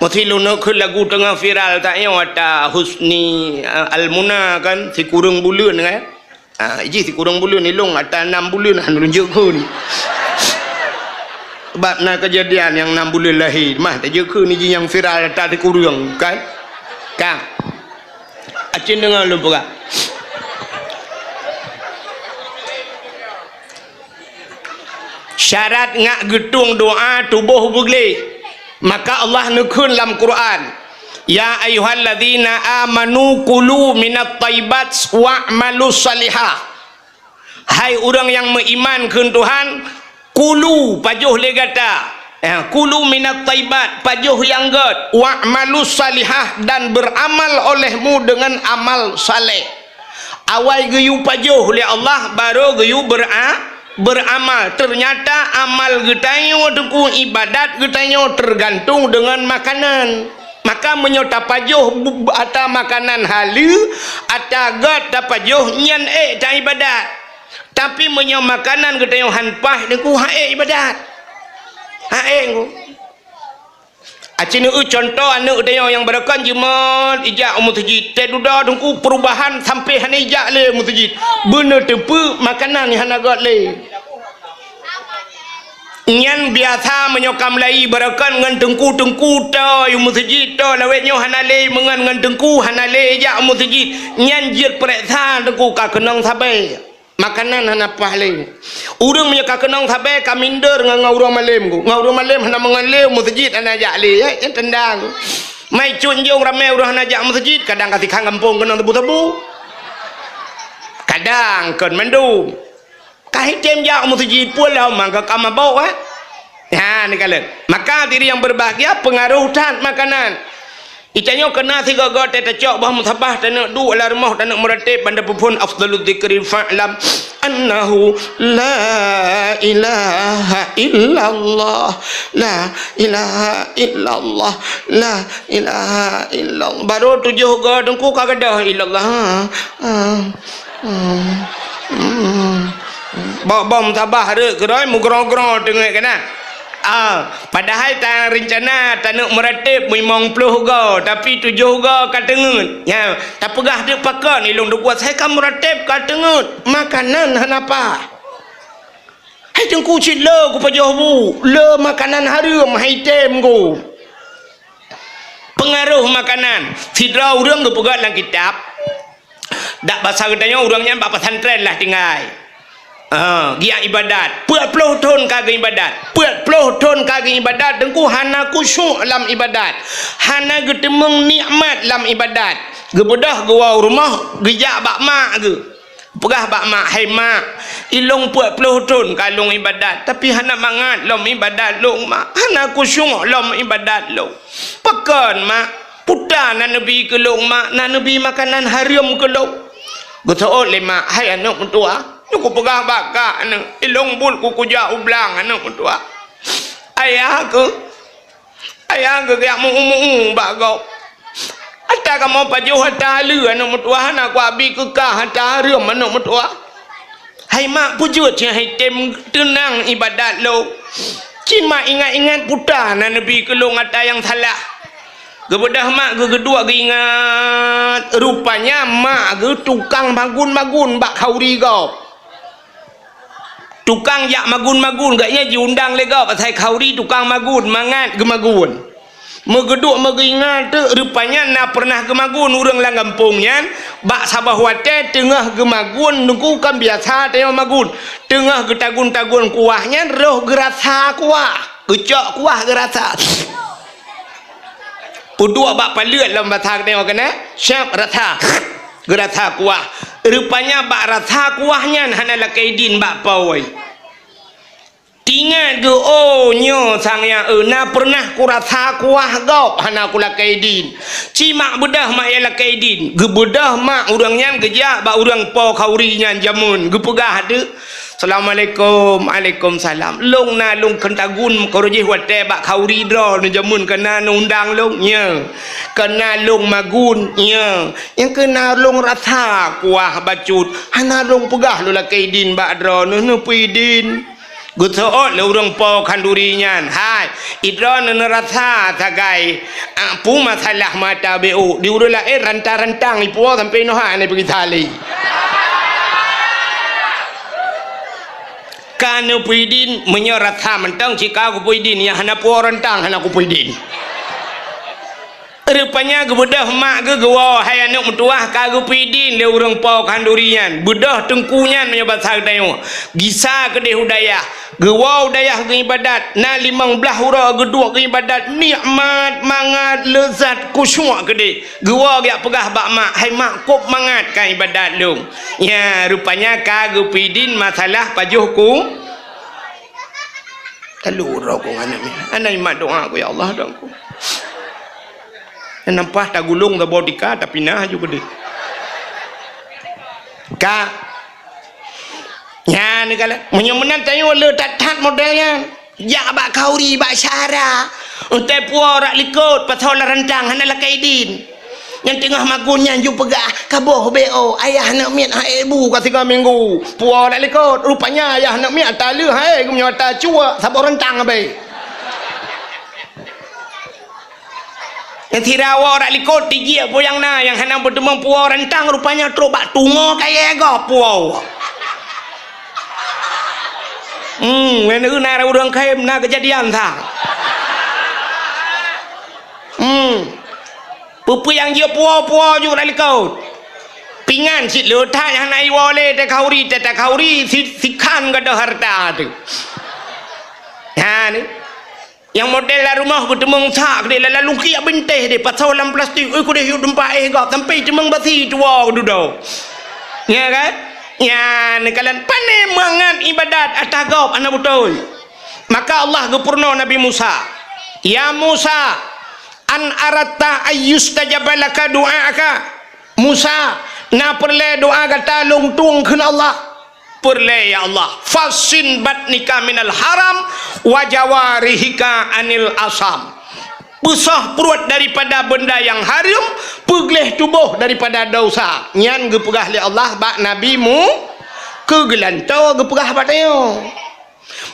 Meusi lôn kheun lagu teungoh viral tanyoe ata Husni, eh, Almuna kan, sikureueng buleuen kan. Ah, jih sikureueng buleuen, ilôn ata nam buleuen, hana lôn jeuet kheun. Sebab na keujadian nyang nam buleuen lahé, mah tajeuet kheun jih nyang viral ata sikureueng, kan? Ka. Acin deungoe lôn peugah. Syarat ngat geutueng doa tuboh beugleh. Maka Allah neukheun lam Quran, "Ya ayyuhalladzina amanu kulu minat thayyibat wa'malus shalihah." Hai ureueng nyang meuiman kheun Tuhan, kulu, pajoh lé gata. Ya, kulu minat thayyibat, pajoh nyang gèt, wa'malus shalihah, dan beuramal olehmu dengan amal saleh. Awai geuyue pajoh lé Allah, barô geuyue beura-, beuramal. Teunyata amal geutanyoe, Teungku, ibadat geutanyoe teugantung deungon makanan. Maka meunyoe tapajoh bu-, ata makanan haleue, ata gèt tapajoh, nyan ék taibadat. Tapi meunyoe makanan geutanyoe han paih, Teungku, han ék ibadat. Han ék, Teungku. Aci neueu cuntoh aneuk tanyoe nyang barokon jeuet ijak u meuseujid. Teududoe Teungku peurubahan sampoe hana ijak lé u meuseujid. Beuneuteupeu makanan nyang hana gèt lé. Nyan biasa meunyoe ka meulayi barokon ngon teungku-teungku toe u meuseujid, toe lawét nyoe hana lé meungon ngon teungku, hana lé ijak u meuseujid. Nyan jeuet peureksa teungku ka keunong sabe. Makanan hana paih lé. Ureueng meunyoe ka keunong sabe ka minder ngon, ngon ureueng malém ku. Ngon ureueng malém hana meungon lé, meuseujid hana jak lé, eh, nyan tanda ku. Mai cut njong ramé ureueng hana jak meuseujid, kadang ka sikhan gampông keunong sabu-sabu. Kadang kon mandum. Ka hitém jak meuseujid pun lom mangka ka mabök, eh. Ha, neukalon. Maka diri nyang berbahagia pengaruh that makanan. Itanyoe keuna sigoe-goe teuh tacok boh musabah taneuk duek lam rumoh taneuk meurateb banda peuphon afdhalul dzikri fa'lam annahu la ilaha illallah, la ilaha illallah, la ilaha illallah. Baru tujoh goe teungku ka gadôh illallah. Ha, ha, hmm, hmm. Boh-boh musabah rhot keudroe meugroe-groe teungeut keunan. Ah, padahai ta rencana taneuk meurateb limong ploh goe, tapi tujoh goe ka teungeut. Nya, tapeugah teuk pakon ilôn deuh kuat, hai ka meurateb ka teungeut, makanan hana paih. Hai teungku cit le kupajoh bu, le makanan hareuem hai tem ku. Peungaroh makanan, sidroe ureuëng geupeugah lam kitab, dak basa geutanyoe ureuëng nyan bak pesantren lah tinggai. Ha, geujak ibadat. Peuet ploh thon ka geuibadat. Peuet ploh thon ka geuibadat, teungku hana khusyuk lam ibadat. Hana geuteumeung nikmat lam ibadat. Geubeudôh geuwoe u rumoh, geujak bak mak geuh. Peugah bak mak, "Hai mak, ilôn peuet ploh thon ka lôn ibadat, tapi hana mangat lom ibadat lôn, mak. Hana khusyuk lom ibadat lôn." "Pakon, mak?" "Peue na neubi keu lôn, mak, na neubi makanan hareuem keu lôn." Geuseuôt lé mak, "Hai aneuëk meutuwah, nyoe kupeugah bak kak, aneuëk, ilôn buet kukujak u blang, aneuëk meutuwah. Ayah keuh, ayah keuh geujak meu-umu bak gob. Ata kamoe pajoh ata haleue, aneuëk meutuwah, hana kuabi keu kah ata hareuem, aneuëk meutuwah." "Hai mak, peue jeuet cit hai tem teunang ibadat lôn. Cit mak ingat-ingat peue na neubi keu lôn ata nyang salah." Geubeudôh mak geuh geuduek geuingat, rupanya mak geuh tukang magun-magun bak khauri gob. Tukang jak magun-magun, gobnyan jiundang lé gob asai khauri tukang magun, mangat geumagun. Meugeuduek meugeuingat teuk, rupanya na peureunah geumagun ureuëng lam gampông nyan, bak saboh watée teungoh geumagun, teungku kan biasa tanyoe magun, teungoh geutagun-tagun kuah nyan roh geurasa kuah, geucok kuah geurasa. Peuduek bak paleuet lom basa tanyoe keunan, siab rasa, geurasa kuah. Rupanya bak rasa kuah nyan hana lakée idin bak po. Teuingat geuh, "Oh, nyoe sang nyang eu, na peureunah kurasa kuah gob hana kulakée idin. Cit mak beudôh mak nyang lakée idin." Geubeudôh mak ureuëng nyan geujak bak ureuëng po khauri nyan jameun, geupeugah teuk, "Assalamualaikum." "Waalaikumsalam." "Lôn na lôn keutagun keureujih watée bak khauri droeneuh jameun keunan undang lôn." "Nyo." "Keunan lôn magun." "Nyo." "Nyang keunan lôn rasa kuah bacut, hana lôn peugah lôn lakée idin bak droeneuh, neupeue idin." Geuseuôt lé ureuëng po khanduri nyan, "Hai, idroeneuh neurasa sagai, a, peue masalah mata B O, di ureuëng laén rantang-rantang ipuwoe sampoe inoe hana peugisa lé." "Ka neupeue idin, meunyoe rasa mantong cit ka kupeue idin, nyang hana puwoe rantang hana kupeue idin." Rupanya geubeudôh mak geuh geuwoe, "Hai aneuëk meutuwah, ka geupeue idin lé ureuëng po khanduri nyan." Beudôh teungku nyan meunyoe basa geutanyoe, gisa keudeh u dayah. Geuwoe u dayah geuibadat, na limong blaih uroe geuduek geuibadat, nikmat, mangat, leuzat, khusyuk keudeh. Geuwoe geujak peugah bak mak, "Hai mak, kôb mangat ka ibadat lôn." "Nya, rupanya ka geupeue idin masalah pajoh ku." Lalu roh ku ngon aneuk miet. Hana imat doa ku, "Ya Allah, dong ku." Nampak tagulong saboh tika, tapi na aju keudeh. Ka. Nyan kala. Meunyoe meunan tanyoe le that-that model nyan. Jak bak khauri, bak syara. Utai puwoe rak likot, pasoe lam rantang, hana lakée idin. Nyang teungoh magun nyan ju peugah, "Ka boh B O, ayah aneuk miet hai bu ka sigoe minggu." Puwoe lam likot, rupanya ayah aneuk miet ata lheueh hai, geumeunyoe ata cuek, saboh rantang abée. Nyang sira woe rak likot, tijik peue nyang na, nyang hana beuteumeung puwoe rantang, rupanya trok bak tungoe kayée gob puwoe. Hmm, ngon na ureuëng khem na keujadian sa. Hmm. Peue-peue nyang jeuet puwoe-puwoe ju rak likot. Pingan cit le that nyang hana iwoe lé, takhauri, takhauri si-, sikhan gadôh hareuta teuh. Ha ni. Nyang model lam rumoh geuteumeung sak keudeh, lalu kiek bintéh deh, pasoe lam plastik, ui keudeh yue teumpat éh gob, sampoe teumeung basi tuwoe dudoe. Nya kan? Nyan kalon pané mangat ibadat ata gob hana beutôi. Maka Allah geupeurunoe Nabi Musa, "Ya Musa, An aratta ayyustajaba laka du'aaka. Musa, na peureulée doá gata lôn tueng kheun Allah? Peureulée, ya Allah. Fassin batnika minal haram wa jawarihika anil asam. Peusoh pruet daripada beunda nyang hareuem, peugleh tuboh daripada desya. Nyan geupeugah lé Allah bak Nabi Mu-, keu geulantoe geupeugah bak tanyoe.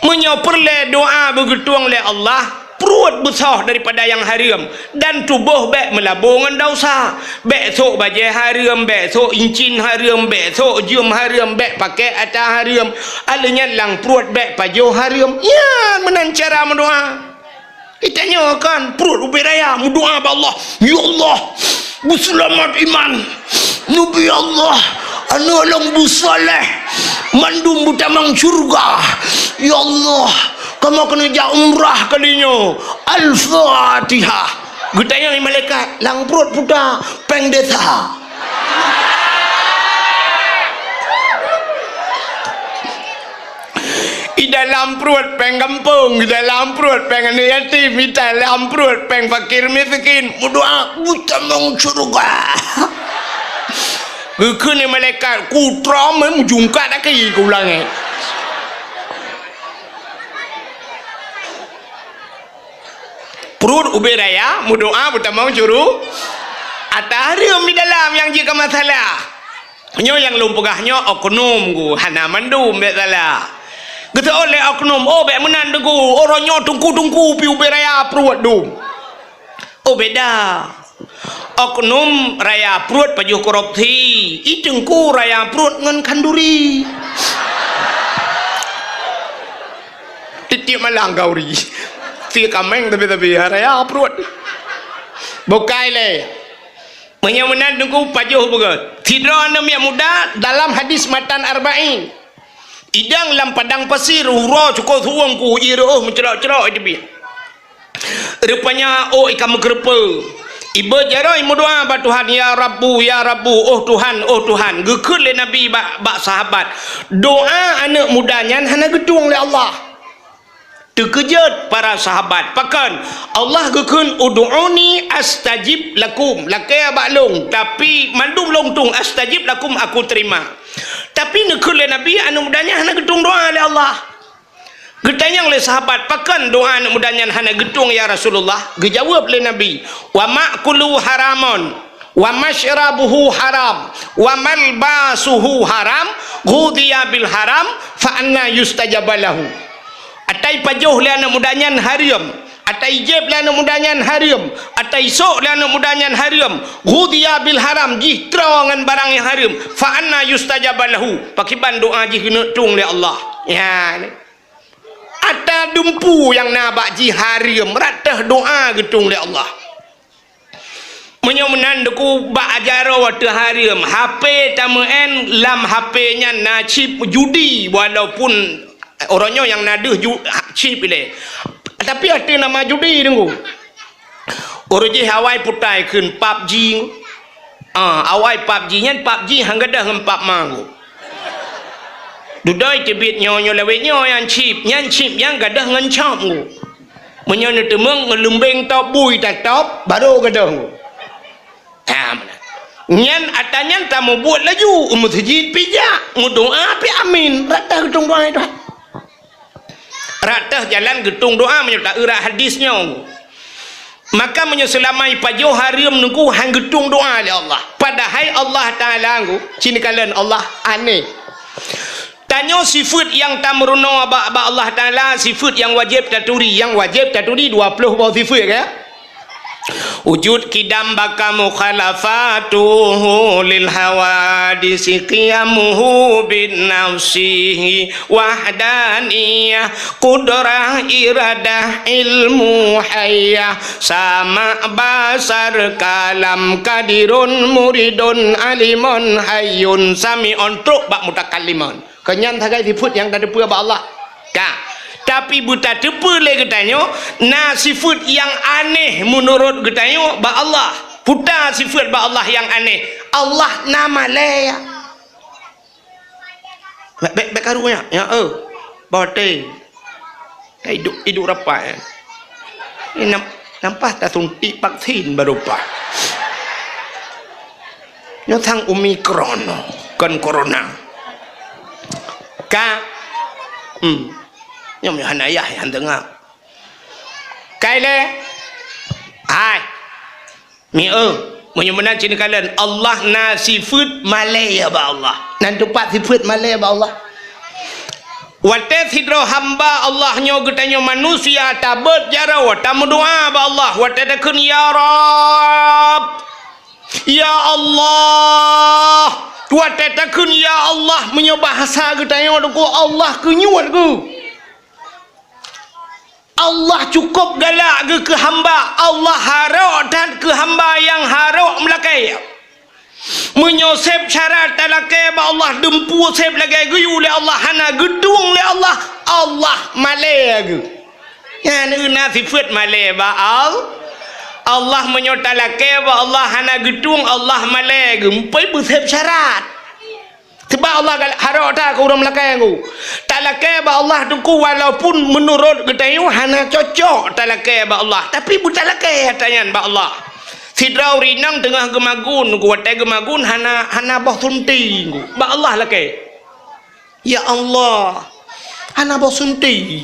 Meunyoe peureulée doá beugeutueng lé Allah, pruet beusoh daripada nyang hareuem, dan tuboh bék meulabo ngon desya. Bék sôk bajée hareuem, bék sôk incin hareuem, bék sôk jeuem hareuem, bék pakék ata hareuem. Alheuh nyan lam pruet bék pajoh hareuem. Nyan meunan cara meudoá. Geutanyoe kan, pruet ubé raya meudoá bak Allah, "Ya Allah, beuseulamat iman. Neubi Allah, aneuëk lôn beusaléh, mandum beutamong syeuruga. Ya Allah, kamoe keuneuk jak umrah kali nyoe." Al-Fatihah. Geutanyoe malaikat, lam pruet puta, péng desa. I dalam pruet péng gampông, i dalam pruet péng aneuk yatim, i dalam pruet péng fakir miskin. Meudoá, "Beutamong syeuruga." Geukheun lé malaikat, "Kutrom, eh, meujungkat aki keu ulangée." Pruet ubé raya, meudoá beutamong syeuruga. Ata hareuem di dalam nyang jeuet keu masalah. Nyoe nyang lôn peugah nyoe oknum gu, hana mandum bék salah. Geuseuôt lé oknum, "Oh, bék meunan Teungku, uroe nyoe teungku-teungku pih ubé raya pruet dum." Oh, beda. Oknum raya pruet pajoh korupsi, i teungku raya pruet ngon khanduri. Tiep-tiep malam gauri. Si kaméng tapi-tapi raya pruet. Bukai lé. Meunyoe meunan Teungku pajoh beugét. Sidroe aneuk miet muda dalam hadis matan Arba'in. Idang lam padang pasir, uroe cukôp su'ueng ku, ié reuôh meucrok-crok i teubiet. Rupanya ôk i ka meukeureupeue. Ibeuet jaroe meudoá bak Tuhan, "Ya Rabbu, ya Rabbu, oh Tuhan, oh Tuhan." Geukheun lé Nabi bak, bak sahabat, "Doá aneuk muda nyan hana geutueng lé Allah." Teukeujot para sahabat. Pakon? Allah geukheun, "Ud'uni astajib lakum." Lakée bak lôn, tapi mandum lôn tueng, "astajib lakum," aku terima. Tapi neukheun lé Nabi, aneuk muda nyan hana geutueng doá lé Allah. Geutanyong lé sahabat, "Pakon doá aneuk muda nyan hana geutueng, ya Rasulullah?" Geujaweueb lé Nabi, "Wa ma'kuluhu haramun, wa masyrabuhu haram, wa malbasuhu haram, ghudhiya bil haram, fa anna yustajabu lahu." Ata ipajoh lé aneuk muda nyan hareuem, ata ijéb lé aneuk muda nyan hareuem, ata isôk lé aneuk muda nyan hareuem, ghudhiya bil haram, jih troe ngon barang nyang hareuem, fa anna yustajabu lahu, pakiban doá jih keuneuk tueng lé Allah. Nyan. Ata dumpu nyang na bak jih hareuem, rot teuh doá geutueng lé Allah. Meunyoe meunan Teungku bak jaroe watée hareuem, H P tameu'en, lam H P nyan na chip judi, walaupun uroe nyoe nyang na deuh ju-, chip ilée. Tapi ateueh nama judi Teungku. Uroe jih awai putai kheun PUBG. Ah, awai PUBG nyan, PUBG han gadôh ngon pap ma Teungku. Dudoe teubiet nyoe, nyoe lawét nyoe nyang chip, nyan chip nyang gadôh ngon chop Teungku. Meunyoe neuteumeung ngon leumbeng top bui tatop, barô gadôh Teungku. Ha, meunan. Nyan ata nyan tamubuet laju, u meuseujid pih jak, meudoá pih amin, rot teuh geutueng doá Tuhan. Rot teuh jalan geutueng doá meunyoe ta-eu rot hadis nyoe. Maka meunyoe seulama ipajoh hareuem Teungku han geutueng doá lé Allah. Padahai Allah Taala Teungku, ci neukalon Allah aneh. Tanyoe sifeuet nyang tameurunoe bak, bak Allah Taala, sifeuet nyang wajéb taturi, nyang wajéb taturi dua ploh boh sifeuet, ka? Wujud, qidam, baqa, mukhalafatuhu lil hawadisi, qiyamuhu bin nafsihi, wahdaniyah, qudrah, iradah, ilmu, hayyah, sama', basar, kalam, qadirun, muridun, alimun, hayyun, sami'un, trok bak mutakallimun. Kon nyan sagai sifeuet nyang tateupeue bak Allah. Ka. Tapi beutateupeue lé geutanyoe, na sifeuet nyang aneh meunurot geutanyoe bak Allah. Peue ta sifeuet bak Allah nyang aneh? Allah na malée. Bék, bék, bék karu nyan, nyan, eh. Boh teuh. Ka iduek, iduek rapat, eh. Ni nam-, Nyan paih tasuntik vaksin baru paih. Nyoe sang Omicron, kon corona. Ka, hmm. Nyoe meuhana yah nyang teungoh. Kai lé. Hai. Mi eu, meunyoe meunan cit neukalon, Allah na sifeuet malée bak Allah. Nan teumpat sifeuet malée bak Allah. Watée sidroe hamba Allah nyoe geutanyoe manusia tabeuet jaroe, tameudoá bak Allah, watée takheun, "Ya Rabb, ya Allah." Watée takheun, "Ya Allah," meunyoe bahasa geutanyoe Teungku, Allah keunyuet geuh. Allah cukôp galak geuh keu hamba, Allah harok that keu hamba nyang harok meulakée. Meunyoe seb syarat talakée bak Allah, dumpeue seb lagée geuyue lé Allah, hana geutueng lé Allah, Allah malée geuh. Nyan na sifeuet malée bak Al-, Allah. Meunyoe talakée bak Allah hana geutueng, Allah malée geuh, meupeue beuseb syarat. Sebab Allah gal-, harok that keu ureuëng meulakée nyoe. Talakée bak Allah Teungku, walaupun meunurot geutanyoe hana cocok talakée bak Allah, tapi beutalakée atra nyan bak Allah. Sidroe ureuëng inong teungoh geumagun, watée geumagun hana, hana boh sunti, bak Allah lakée. Ya Allah, hana boh sunti.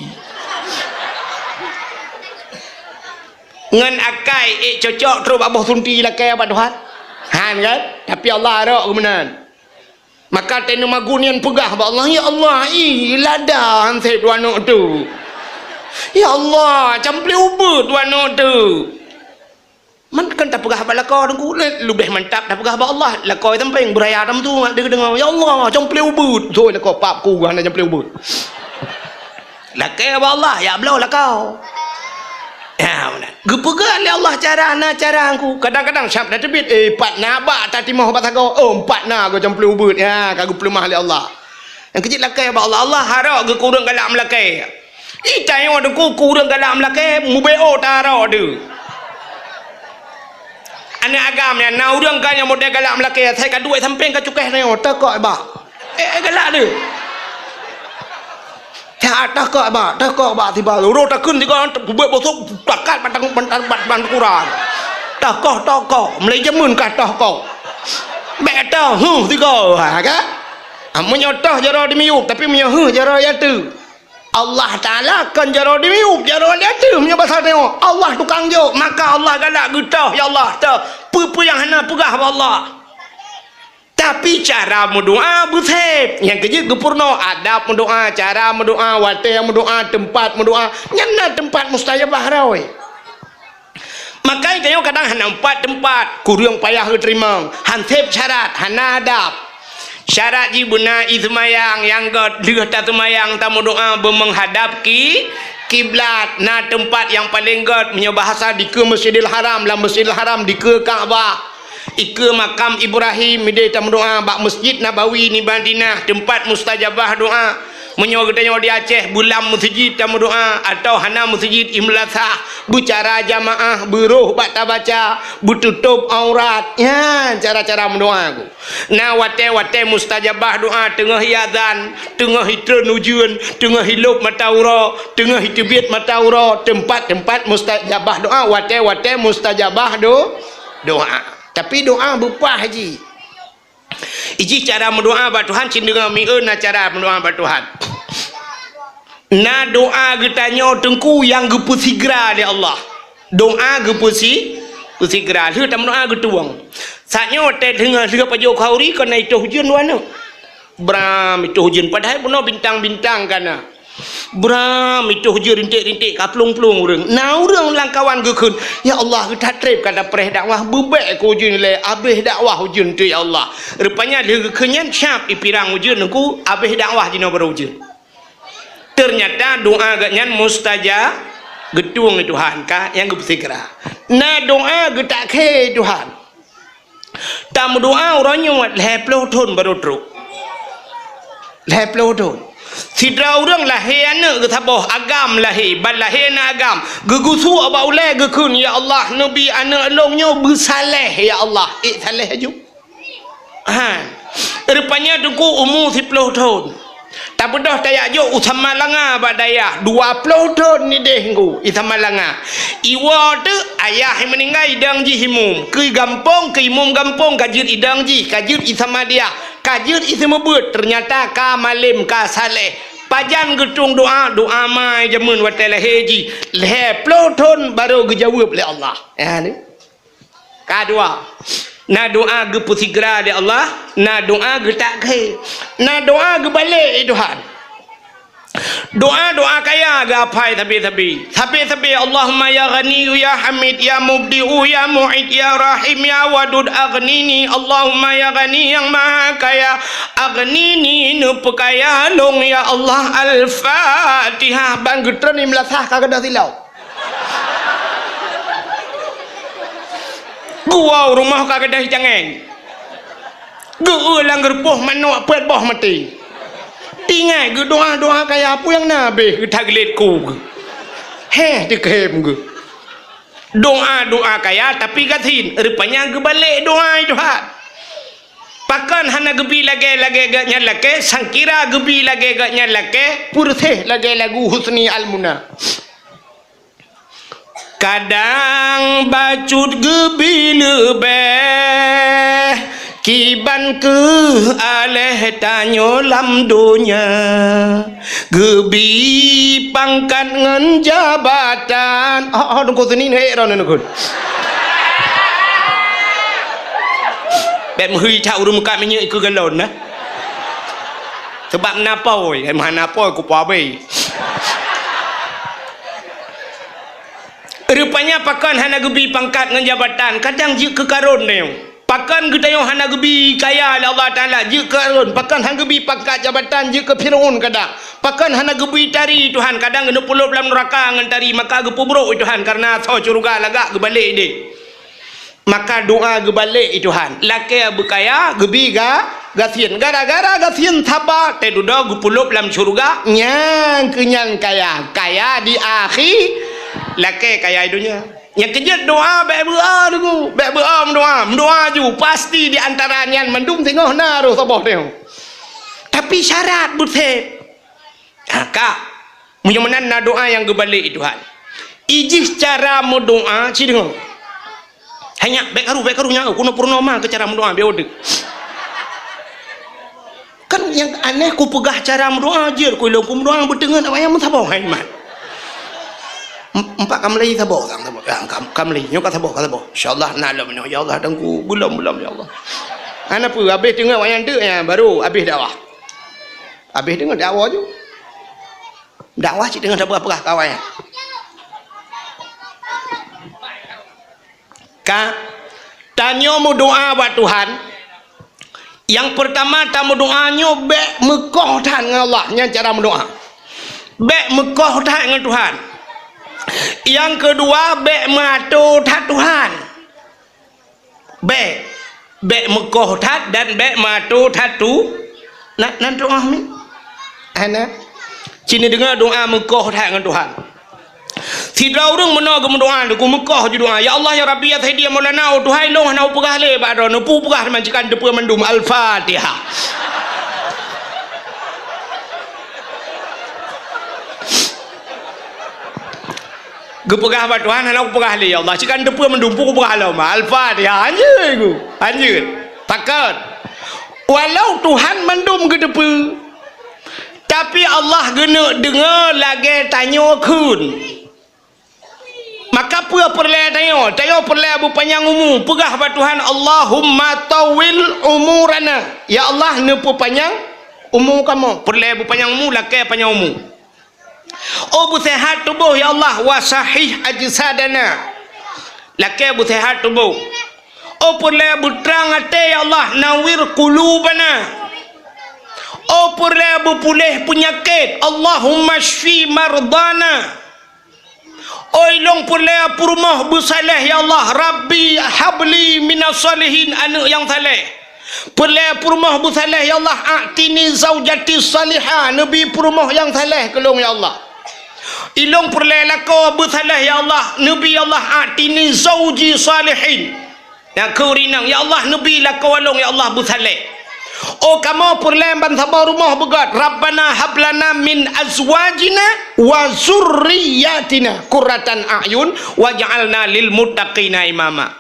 Ngon akai ék cocok trok bak boh sunti lakée bak Tuhan? Han kan? Tapi Allah harok keu meunan. Maka teuh neumagun nyan peugah bak Allah, "Ya Allah, ih, lada han seb dua aneuk tu. Ya Allah, camplé ubeut dua aneuk tu." Man kan tapeugah bak lakoe Teungku, le-, leubeh mantap tapeugah bak Allah. Lakoe sampéng beuraya tam tu, deungoe, "Ya Allah, camplé ubeut." Thoi lakoe pap ku hana camplé ubeut. Lakée bak Allah, ya bloe lakoe. Ya, meunan. Geupeugah lé Allah cara na cara Teungku. Kadang-kadang syab na teubiet, eh, pat na bak tatimoh bak sagoe. Oh, pat na go camplé ubeut. Ya, ka geupeuleumah lé Allah. Nyang keujeuet lakée bak Allah, Allah harok geuh keu ureuëng galak meulakée. Ih, tanyoe Teungku keu ureuëng galak meulakée, mubeo taro deuh. Aneuk agam nyan, na ureuëng ka nyang model galak meulakée, asai ka duek sampéng ka cukéh nyoe, teuh kok bak. Eh, eh, galak deuh. Teuh kok bak, teuh kok bak tiba. Uroe takheun tiga, peubuet bosok, takat batang, batang, batang, batang kurang. Teuh kok, teuh kok, mulai jameun ka teuh kok. Bék teuh, huh, tiga, ha, kan? Ah, meunyoe teuh jaroe dimiyueb, tapi meunyoe huh jaroe ateueh. Allah Taala kon jaroe dimiyueb, jaroe ateueh meunyoe basa tanyoe. Allah tukang jok, maka Allah galak geutoh, ya Allah, toh. Peue-peue nyang hana peugah bak Allah. Tapi cara meudoá beuseb. Nyang keujeuet geupeurunoe adab meudoá, cara meudoá, watée meudoá, teumpat meudoá. Nyan na teumpat mustajabah roe. Maka tanyoe kadang hana teumpat-teumpat, kureueng payah geuteurimong, han seb syarat, hana adab. Syarat jih beuna ie seumayang nyang gét, lheueh taseumayang tameudoá beumeunghadab ki-, kiblat. Na teumpat nyang paleng gét, meunyoe bahasa dikeue Masjidil Haram, lam Masjidil Haram dikeue Ka'bah. Ikeue makam Ibrahim, ideh tameudoá bak Masjid Nabawi di Madinah, teumpat mustajabah doá. Meunyoe geutanyoe di Aceh, beulam meuseujid tameudoá, atawa hana meuseujid, i meulasah, beucara jamaah, beuroh bak tabaca, beututôb aurat. Nyan cara-cara meudoá ku. Na watée-watée mustajabah doá, teungoh iazan, teungoh itreun ujeuen, teungoh ilôb mata uroe, teungoh iteubiet mata uroe, teumpat-teumpat mustajabah doá, watée-watée mustajabah do-, doá. Tapi doá beupah jih. Ijih cara meudoá bak Tuhan, cit deungoe mieu na cara meudoá bak Tuhan. Na doá geutanyoe Teungku nyang geupeusigra lé Allah. Doá geupeusi-, peusigra. Lheueh tameudoá geutueng. Saat nyoe watée deungoe lheueh pajoh khauri kon na itôh ujeuen dua aneuk. Bram itôh ujeuen, padahai bunoe bintang-bintang ka na. Bram itôh ujeuen rinték-rinték ka plueng-plueng ureuëng. Na ureuëng lam kawan geukheun, "Ya Allah, geutat treb ka tapreh dakwah, beubek keu ujeuen ilée, abéh dakwah ujeuen tu, ya Allah." Rupanya lheueh geukheun nyan, syab ipirang ujeuen Teungku, abéh dakwah jinoe baru ujeuen. Teunyata doá geuhnyan mustajab, geutueng lé Tuhan ka nyang geupeusigra. Na doá geutak khe Tuhan. Tameudoá uroe nyoe lhée ploh thon barô trok. Lhée ploh thon. Sidroe ureuëng lahé aneuk geusaboh agam lahé, ban lahé na agam. Geugeusuek bak ulée geukheun, "Ya Allah, neubi aneuk lôn nyoe beusaleh, ya Allah." Ék saleh aju. Ha. Rupanya Teungku umu siploh thon. Tabeudôh tajak jok u Samalanga bak dayah, dua ploh thon ideh Teungku i Samalanga. Iwoe teuk Ayah nyang meuninggai idong jih imum, keu gampông, keu imum gampông ka jeuet idong jih, ka jeuet i Samadiyah, ka jeuet i seumeubeuet, teunyata ka malém, ka saleh. Pajan geutueng doa, doa ma jameun watée lahé jih, lhée ploh thon barô geujaweueb lé Allah. Ya, ni. Ka dua. Na doa geupeusigra lé Allah, na doa geutakhé, na doa geubalek lé Tuhan. Doa-doa kaya geuhafai sabe-sabe. Sabe-sabe, Allahumma ya Ghaniyyu ya Hamid ya Mubdi'u ya Mu'id ya Rahim ya Wadud aghnini. Allahumma ya Ghani nyang Maha Kaya, aghnini neupeukaya lôn ya Allah. Al-Fatihah. Ban geutreun di meulasah ka gadôh silau. Geuwoe rumoh ka gadôh cangéng. Geu-eu lam geurupoh manok peuet boh maté. Ingat geudoa-doa kaya peue nyang na abéh geutaglet ku geu. Héh, teukhém geu. Doa-doa kaya tapi gasien, rupanya geubalek doa Tuhan. Pakon hana geubi lagée-lagée geuh nyan lakée, sangkira geubi lagée geuh nyan lakée, peureséh lagée lagu Husni Al-Muna. Kadang bacut geubi leubeh kiban keuh aléh tanyoe lam donya, geubi pangkat ngon jabatan. Oh, oh, Teungku Seni neuék droeneuh neukheun. Bék meuhôi that ureuëng meukat minyeuk ikeue galon, nah. Sabab na apôi, eh, meuhana apôi kupeue abéh. Rupanya pakon hana geubi pangkat ngon jabatan, kadang jeuet keu karôn tanyoe. Pakon geutanyoe hana geubi kaya lé Allah Taala, jeuet keu karôn. Pakon hana geubi pangkat jabatan, jeuet keu Fir'aun kadang. Pakon hana geubi tari Tuhan, kadang geuneupulop lam nuraka ngon tari, maka geupeubrok Tuhan kareuna asoe syeuruga lagak geubalek idéh. Maka doa geubalek i Tuhan. Lakée beukaya, geubi ga-, gasien. Gara-gara gasien saba, teududoe geupulop lam syeuruga, nyang keu nyang kaya. Kaya di akhi, lakée kaya di donya. Nyang keujeuet doa bék beu-o teungku, bék beu-o meudoa. Meudoa ju, pasti di antara nyan mandum singoh na roh saboh teuh. Tapi syarat buet sép. Ha, ka. Meunyoe meunan na doa nyang geubalek i Tuhan. Ijih cara meudoa, ci deungoe. Hai nyak, bék karu, bék karu nyak, keunoe peurunoe ma keu cara meudoa, biar udeuek. Kan nyang aneh kupeugah cara meudoa, jeuet ku ilong ku meudoa, beuteungeut awak nyang meusaboh, hai mat. Em-, empat ka meulai saboh, sang saboh. Ya, ka, ka meulai, nyoe ka saboh, ka saboh. Insya Allah, na lom nyoe, ya Allah, dan ku, belom, belom, ya Allah. Hana peue, habéh teungeut awak nyang deuk, ya, baru habéh dakwah. Habéh deungoe dakwah ju. Dakwah cit deungoe tapeugah-peugah keu awak nyan. Ka, tanyoe meudoa bak Tuhan, nyang peurtama tameudoa nyoe bék meukoh that ngon Allah, nyan cara meudoa. Bék meukoh that ngon Tuhan. Nyang keudua, bék meuato that Tuhan. Bék, bék meukoh that dan bék meuato that tu. Na, na doa mi? Hana. Ci neudeungoe doa meukoh that ngon Tuhan. Sidroe ureuëng meunoe geumeudoa, geumeukoh jih doa, "Ya Allah, ya Rabbi, ya Sayyidi, ya Maulana, oh Tuhan, ilong hana upeugah lé bak droeneuh, peue peugah teuma ci ka neuteupeu mandum." Al-Fatihah. Geupeugah bak Tuhan, hana kupeugah lé, ya Allah. Ci ka neuteupeu mandum, peue kupeugah lom. Al-Fatihah. Hanjeuet ku. Hanjeuet. Pakon. Walau Tuhan mandum geuteupeu, tapi Allah geuneuk deungoe lagée tanyoe kheun. Maka peue peureulée tanyoe? Tanyoe peureulée beupanyang umu. Peugah bak Tuhan, "Allahumma tawwil umurana." Ya Allah, neupeupanyang umu kamoe. Peureulée beupanyang umu, lakée panyang umu. Oh beuseuhat tuboh, ya Allah, wa sahih ajsadana. Lakée beuseuhat tuboh. Oh peureulée beutrang até, ya Allah, nawwir qulubana. Oh peureulée beupuléh peunyakét, Allahumma syfi mardana. Oh ilong peureulée peurumoh beusaléh, ya Allah, Rabbi habli minas salihin, aneuëk nyang saléh. Peureulée peurumoh beusaléh, ya Allah, a'tini zaujati salihah, neubi peurumoh nyang saléh keu lôn, ya Allah. Ilong peureulée lakoe beusaléh, ya Allah, neubi, ya Allah, a'tini zauji salihin. Nyang keu rinang, ya Allah, neubi lakoe lôn, ya Allah, beusaléh. Oh kamoe peureulée ban saboh rumoh beugét, "Rabbana hab lana min azwajina wa zurriyyatina qurratan a'yun waj'alna lil muttaqina imama."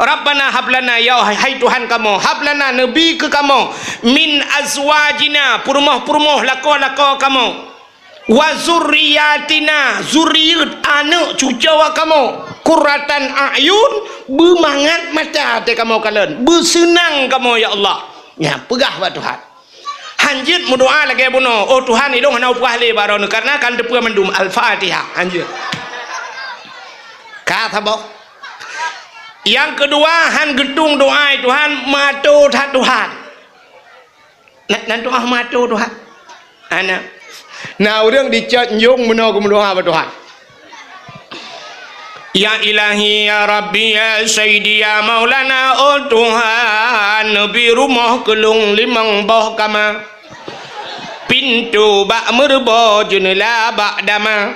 "Rabbana hab lana," ya hai Tuhan kamoe, "hab lana," neubi keu kamoe, "min azwajina," peurumoh-peurumoh lakoe-lakoe kamoe, "wa zurriyyatina," zuriet, aneuëk cucoe kamoe, "qurratan a'yun," beumangat mata até kamoe kalon, beuseunang kamoe, ya Allah. Nyan peugah bak Tuhan. Hanjeuet meudoá lagée bunoe, "Oh Tuhan, ilôn hana upeugah lé bak droeneuh, kareuna kan teupeue mandum." Al-Fatihah, hanjeuet. Ka saboh. Nyang keudua, han geutueng doá Tuhan, meuato that Tuhan. Na, na doá meuato Tuhan. Hana. Na ureuëng dicot nyong meunoe geumeudoá bak Tuhan. Ya Ilahi, ya Rabbi, ya Sayyidi, ya Maulana, oh Tuhan, neubi rumoh keu lôn limong boh kama, pintoe bak meureubo, jeuneula bak dama.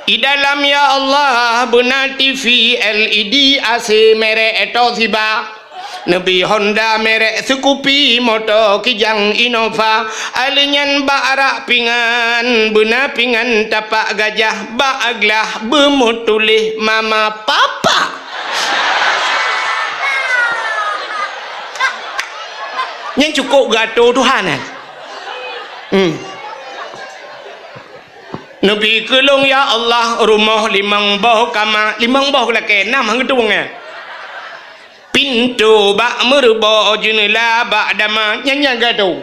I dalam, ya Allah, beuna T V L E D, A C merek Toshiba. Neubi Honda merek Scoopy, moto Kijang Innova, aleuh nyan bak arak pingan, beuna pingan tapak gajah, bak glah beumeutuléh mama papa. Nyan cukôp geuato Tuhan, kan? Hmm. Neubi keu lôn, ya Allah, rumoh limong boh kama, limong boh lakée, nam han geutueng, eh. Pintoe bak meureubo, jeuneula bak dama, nyan nyang geuato.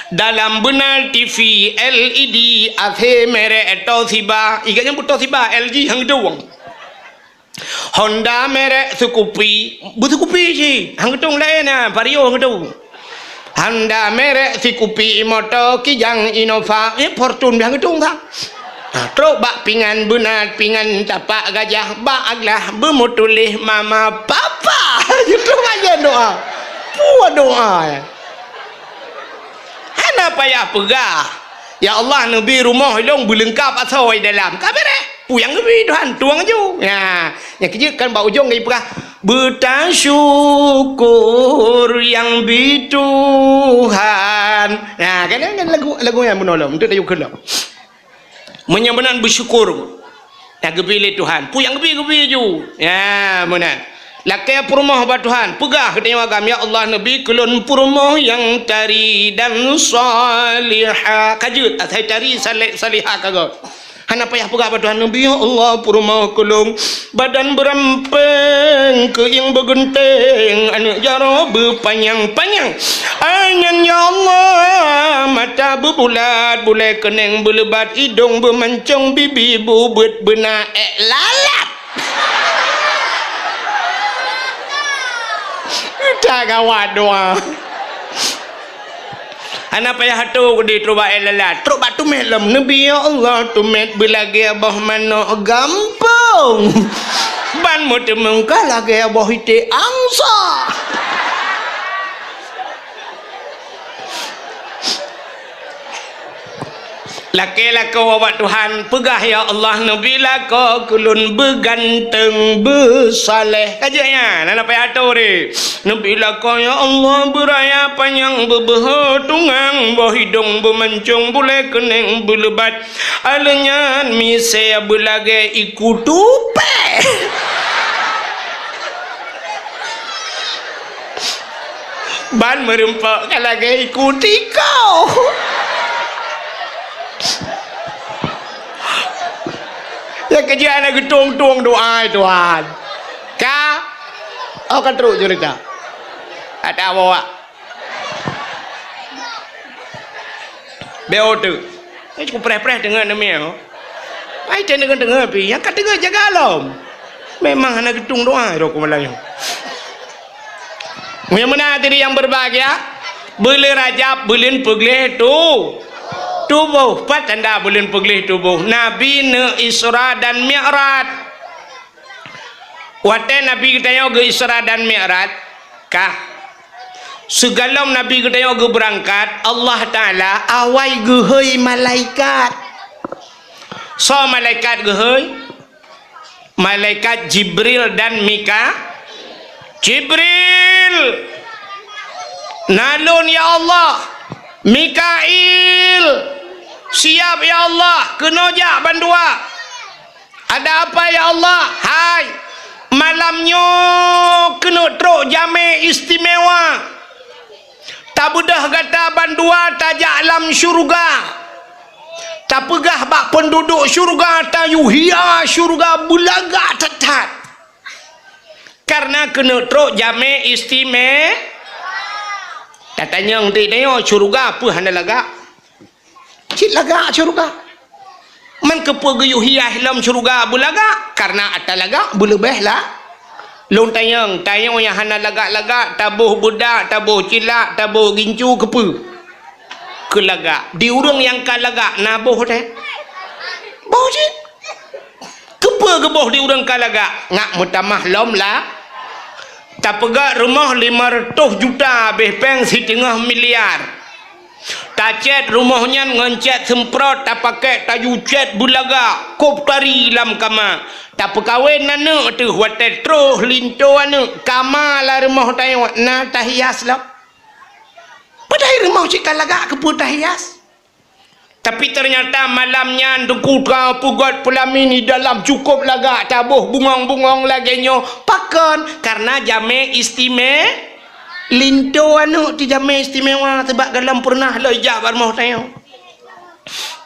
Dalam beuna T V L E D, A C merek Toshiba, i gobnyan beu Toshiba, L G han geutueng. Honda merek Scoopy, beu Scoopy cit, han geutueng laén na, Vario han geutueng. Honda merek Scoopy, moto Kijang Innova, eh, Fortuner han geutueng sa. Ha, trok bak pingan beuna pingan tapak gajah, bak glah beumeutuléh mama papa. Itu aja doa. Puah doa, ya. Hana payah peugah, "Ya Allah, neubi rumoh ilôn beuleungkap asoe dalam." Ka beureh. Peue nyang geubi Tuhan, tueng aju. Nah, nyang keujeuet kan bak ujong geupeugah, "Beutasyukur nyang bi Tuhan." Nah, kan, kan lagu, lagu nyan bunoe lom, untuk tayue keu lom. Meunyoe meunan beusyukur, nyang geubi lé Tuhan. Peue nyang geubi, geubi aju. Ya, meunan. Lakée peurumoh bak Tuhan, peugah keu tanyoe agam, "Ya Allah, neubi keu lôn peurumoh nyang tari dan salihah." Ka jeuet, asai tari, saleh, salihah ka göt. Hana payah peugah bak Tuhan, "Neubi, ya Allah, peurumoh keu lôn badan beurampéng, keuieng beugeunteng, aneuëk jaroe beupanyang-panyang. Anyan, ya Allah, mata beubulat, bulée keuneng beuleubat, idong beumancong, bibi beubeuet, beuna ék lalat." Ka gawat doa. Hana payah atoe keudeh trok bak ék lalat, trok bak tumet lom. "Neubi, ya Allah, tumet beulagée boh manok gampông, ban meuteumong ka lagée boh iték angsa." Lakée lakoe ubak Tuhan, peugah, "Ya Allah, neubi lakoe keu lôn beuganteung, beusaleh." Ka jeuet nyan, hana payah atoe deh. "Neubi lakoe, ya Allah, beuraya panyang, beubeuhe tungang, boh idong beumancong, bulée keuneng beuleubat, aleuh nyan misée beulagée iku tupée." Ban meurumpok ka lagée iku tiko. Ya, keu jih hana geutueng-tueng doa, Tuhan. Ka? Oh, ka trok cerita. Ada bawa. Beo tu. Eh, cukup preh-preh deungon neumie, oh. Ai, teuh deungon-deungon pi, nyang ka deungon jaga lom. Memang hana geutueng doa, roh ku malam nyoe. Nyang meunan hadirin yang berbahagia, buleuen Rajab, buleuen peugleh tu-, tuboh. Pat tanda buleuen peugleh tuboh? Nabi neu Isra dan Mi'raj. Watée Nabi geutanyoe geu-Isra dan Mi'raj, kah, sigohlom Nabi geutanyoe geubeurangkat, Allah Taala awai geuhôi malaikat. Soe malaikat geuhôi? Malaikat Jibril dan Mika-, Jibril! Na lôn, ya Allah. Mikail, siap, ya Allah, keunoe jak bandua. Ada apa, ya Allah? Hai, malam nyoe keuneuk trok jamé istimewa. Tabeudôh gata bandua tajak lam syeuruga. Tapeugah bak peunduduek syeuruga, tayue hias syeuruga beulagak that-that. Kareuna keuneuk trok jamé istime-, tatanyong di nyoe syeuruga peue hana lagak? Cit lagak syeuruga. Man keupeue geuyue hias lom syeuruga beulagak? Kareuna ata lagak beuleubeh la-, lôn tanyong, tanyoe nyang hana lagak-lagak, taboh beudak, taboh cilak, taboh gincu keupeue? Keu lagak. Di ureuëng nyang ka lagak na boh teuh? Boh cit. Keupeue geuboh di ureuëng ka lagak? Ngat meutamah lom la-, tapeugah rumoh lima reutôh juta abéh péng siteungoh miliar. Tacét rumoh nyan ngon cét seumprot, tapakék tayue cét beulagak, kôb tari lam kama. Tapeukawen aneuëk teuh, watée troh linto aneuëk, kama lam rumoh tanyoe na tahias lom. Padahai rumoh cit ka lagak, keupeue tahias? Tapi teunyata malam nyan Teungku ka peugét peulamin di dalam cukôp lagak, taboh bungong-bungong lagée nyoe. Pakon? Kareuna jamé istime-, linto aneuëk teuh jamé istimewa, sabab gohlom peureunah lôn jak bak rumoh tanyoe.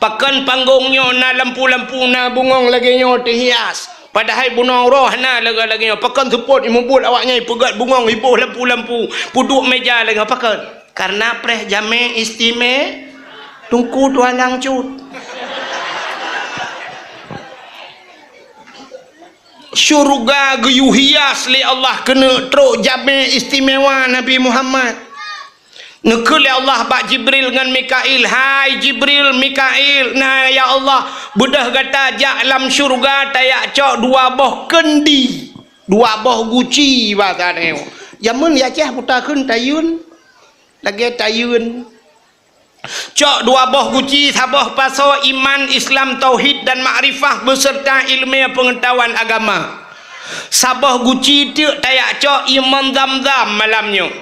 Pakon panggong nyoe na lampu-lampu, na bungong lagée nyoe teuhias. Padahai bunoe uroe hana lagée-lagée nyoe. Pakon seupôt imeubeuet awaknyan ipeugét bungong, iboh lampu-lampu, peuduek méja lagée nyoe? Pakon? Kareuna preh jamé istime-, Teungku tuan nyang cut. Syeuruga geuyue hias lé Allah keuneuk trok jamé istimewa Nabi Muhammad. Neukheun lé Allah bak Jibril ngon Mikail, "Hai Jibril, Mikail, na ya Allah, beudôh gata jak lam syeuruga tajak cok dua boh keundi, dua boh guci," basa nyoe. Jameun di Aceh peue takheun tayeun, lagée tayeun. Cok dua boh guci, saboh pasoe iman, Islam, tauhid dan makrifah beserta ileumé peungeutahuan agama. Saboh guci teuk tajak cok ié mon Zamzam malam nyoe.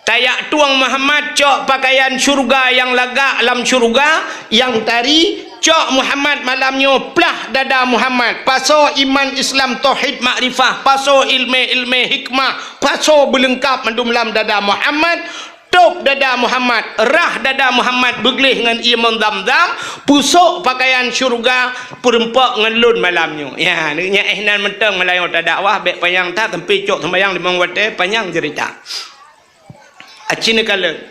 Tajak tueng Muhammad cok pakaian syeuruga nyang lagak lam syeuruga, nyang tari, cok Muhammad malam nyoe plah dada Muhammad. Pasoe iman, Islam, tauhid, makrifah, pasoe ileumé-ileumé hikmah, pasoe beuleungkab mandum lam dada Muhammad. Tôb dada Muhammad, rhah dada Muhammad beugleh ngon ié mon Zamzam, peusok pakaian syeuruga, peurumpok ngon lôn malam nyoe. Ya, nyan éh nan mantong meulayeue tadakwah, bék panyang that, sampoe cok seumayang limong watée, panyang ceurita. Aci neukalon.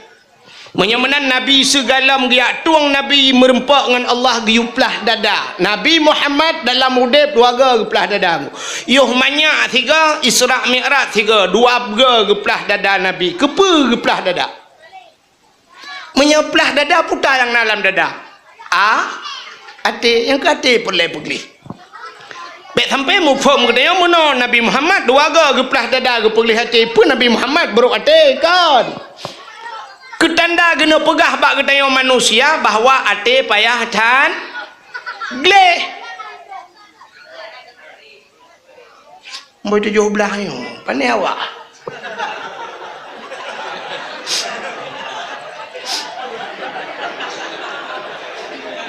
Meunyoe meunan Nabi sigohlom geujak tueng Nabi meurumpok ngon Allah geuyue plah dada. Nabi Muhammad dalam udeb dua goe geuplah dada. Yoh manyak sigoe, Isra Mi'raj sigoe, dua goe geuplah dada Nabi. Keupeue geuplah dada? Meunyoe plah dada, peue nyang na lam dada? A, até, nyang keu até peureulée peugleh. Bék sampoe muphom geutanyoe meunoe Nabi Muhammad dua goe geuplah dada geupeugleh até. Peue Nabi Muhammad brok até, kon? Keu tanda geuneuk peugah bak geutanyoe manusia bahwa até payah that gleh. Boh tujoh blaih nyoe, pane awak?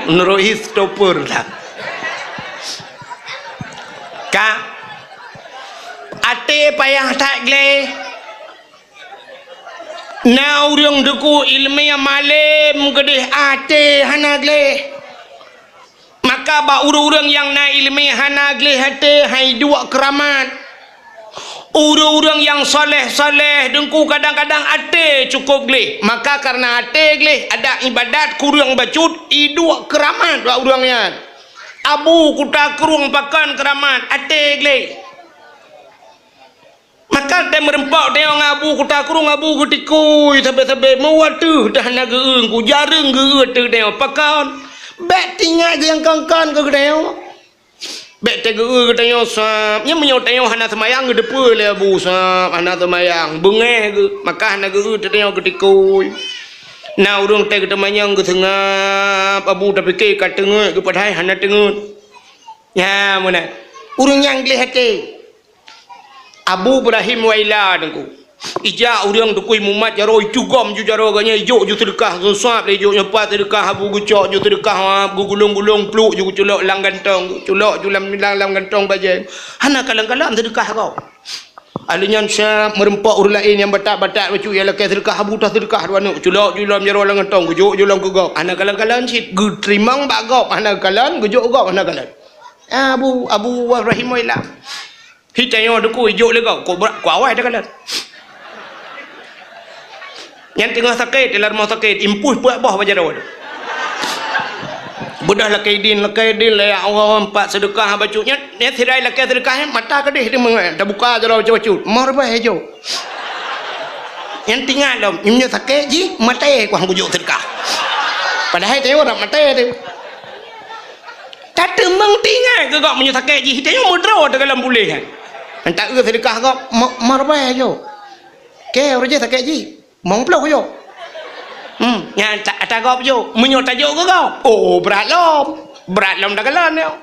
Meunurot hi stopper dah. Ka, até payah that gleh. Na ureuëng teungku ileumé malém keudeh até hana gleh. Maka bak ureuëng-ureuëng nyang na ileumé hana gleh até hai duek keuramat. Ureuëng-ureuëng nyang saleh-saleh teungku kadang-kadang até cukôp gleh. Maka kareuna até gleh, adak iébadat kureueng bacut, iduek keuramat bak ureuëng nyan. Abu Kuta Krueng pakon keuramat, até gleh. Maka watée meurumpok tanyoe ngon Abu Kuta Krueng, Abu geutikui sabe-sabe, meuwateuh dah na geu-eu, ku jareueng geu-eu ateueh tanyoe. Pakon? Bék teuingat geuh nyang kon-kon keu geutanyoe. Bék teuh geu-eu geutanyoe sab. Nyan meunyoe tanyoe hana seumayang geuteupeue lé Abu sab, hana seumayang, beungéh geuh, maka hana geu-eu ateueh tanyoe geutikui. Na ureuëng teuh geuteumanyong geuseungab, Abu tapike ka teungeut geuh padahai hana teungeut. Nyan meunan. Ureuëng nyang gleh até. Abu Ibrahim Waila teungku. Ijak ureuëng tukui mumat jaroe, icugom ju jaroe geuh nyan, ijok ju seudeukah, geusab lé ijok nyoe pat seudeukah, abu geucok ju seudeukah, ha, geugulong-gulong pluek ju geuculok lam gantong, culok ju lam, lam, lam gantong bajée. Hana kalon-kalon seudeukah gob. Ahli nyan siap meureumpok ureuëng laén nyang batat-batat bacut, nyang lakée seudeukah, abu taseudeukah dua neuk, culok ju lom jaroe lam gantong, geujok ju lom keu gob. Hana kalon-kalon cit, geuteurimong bak gob, hana kalon, geujok gob, hana kalon. Abu, Abu Ibrahim Wailah. Hi tanyoe dukui jok lé gob, kok bra-, kok awai takalon. Nyan teungoh sakét, lam rumoh sakét, impus peuet boh bak jaroe. Beudôh lakée idin, lakée idin, lé ya Allah, empat seudeukah bacut nyan, nyan sirai lakée seudeukah nyan, mata keudeh teumeung, tabuka jaroe bacut-bacut. Moh reubah jok. Nyan tingat lom, nyoe sakét jih, maté kuah geujok seudeukah. Padahai tanyoe rab maté teuh. Tateumeung tinggai keu gob meunyoe sakét jih, tanyoe meudroe teuh lam puléh nyan. Enta eu seudeukah gob, ma-, marbai jok. Keu ureuëng jih sakét jih, mong ploh jok. Hmm, nyan ta-, ata gob jok. Meunyoe tajok keu gob, oh, brat lom. Brat lom takalon nyoe.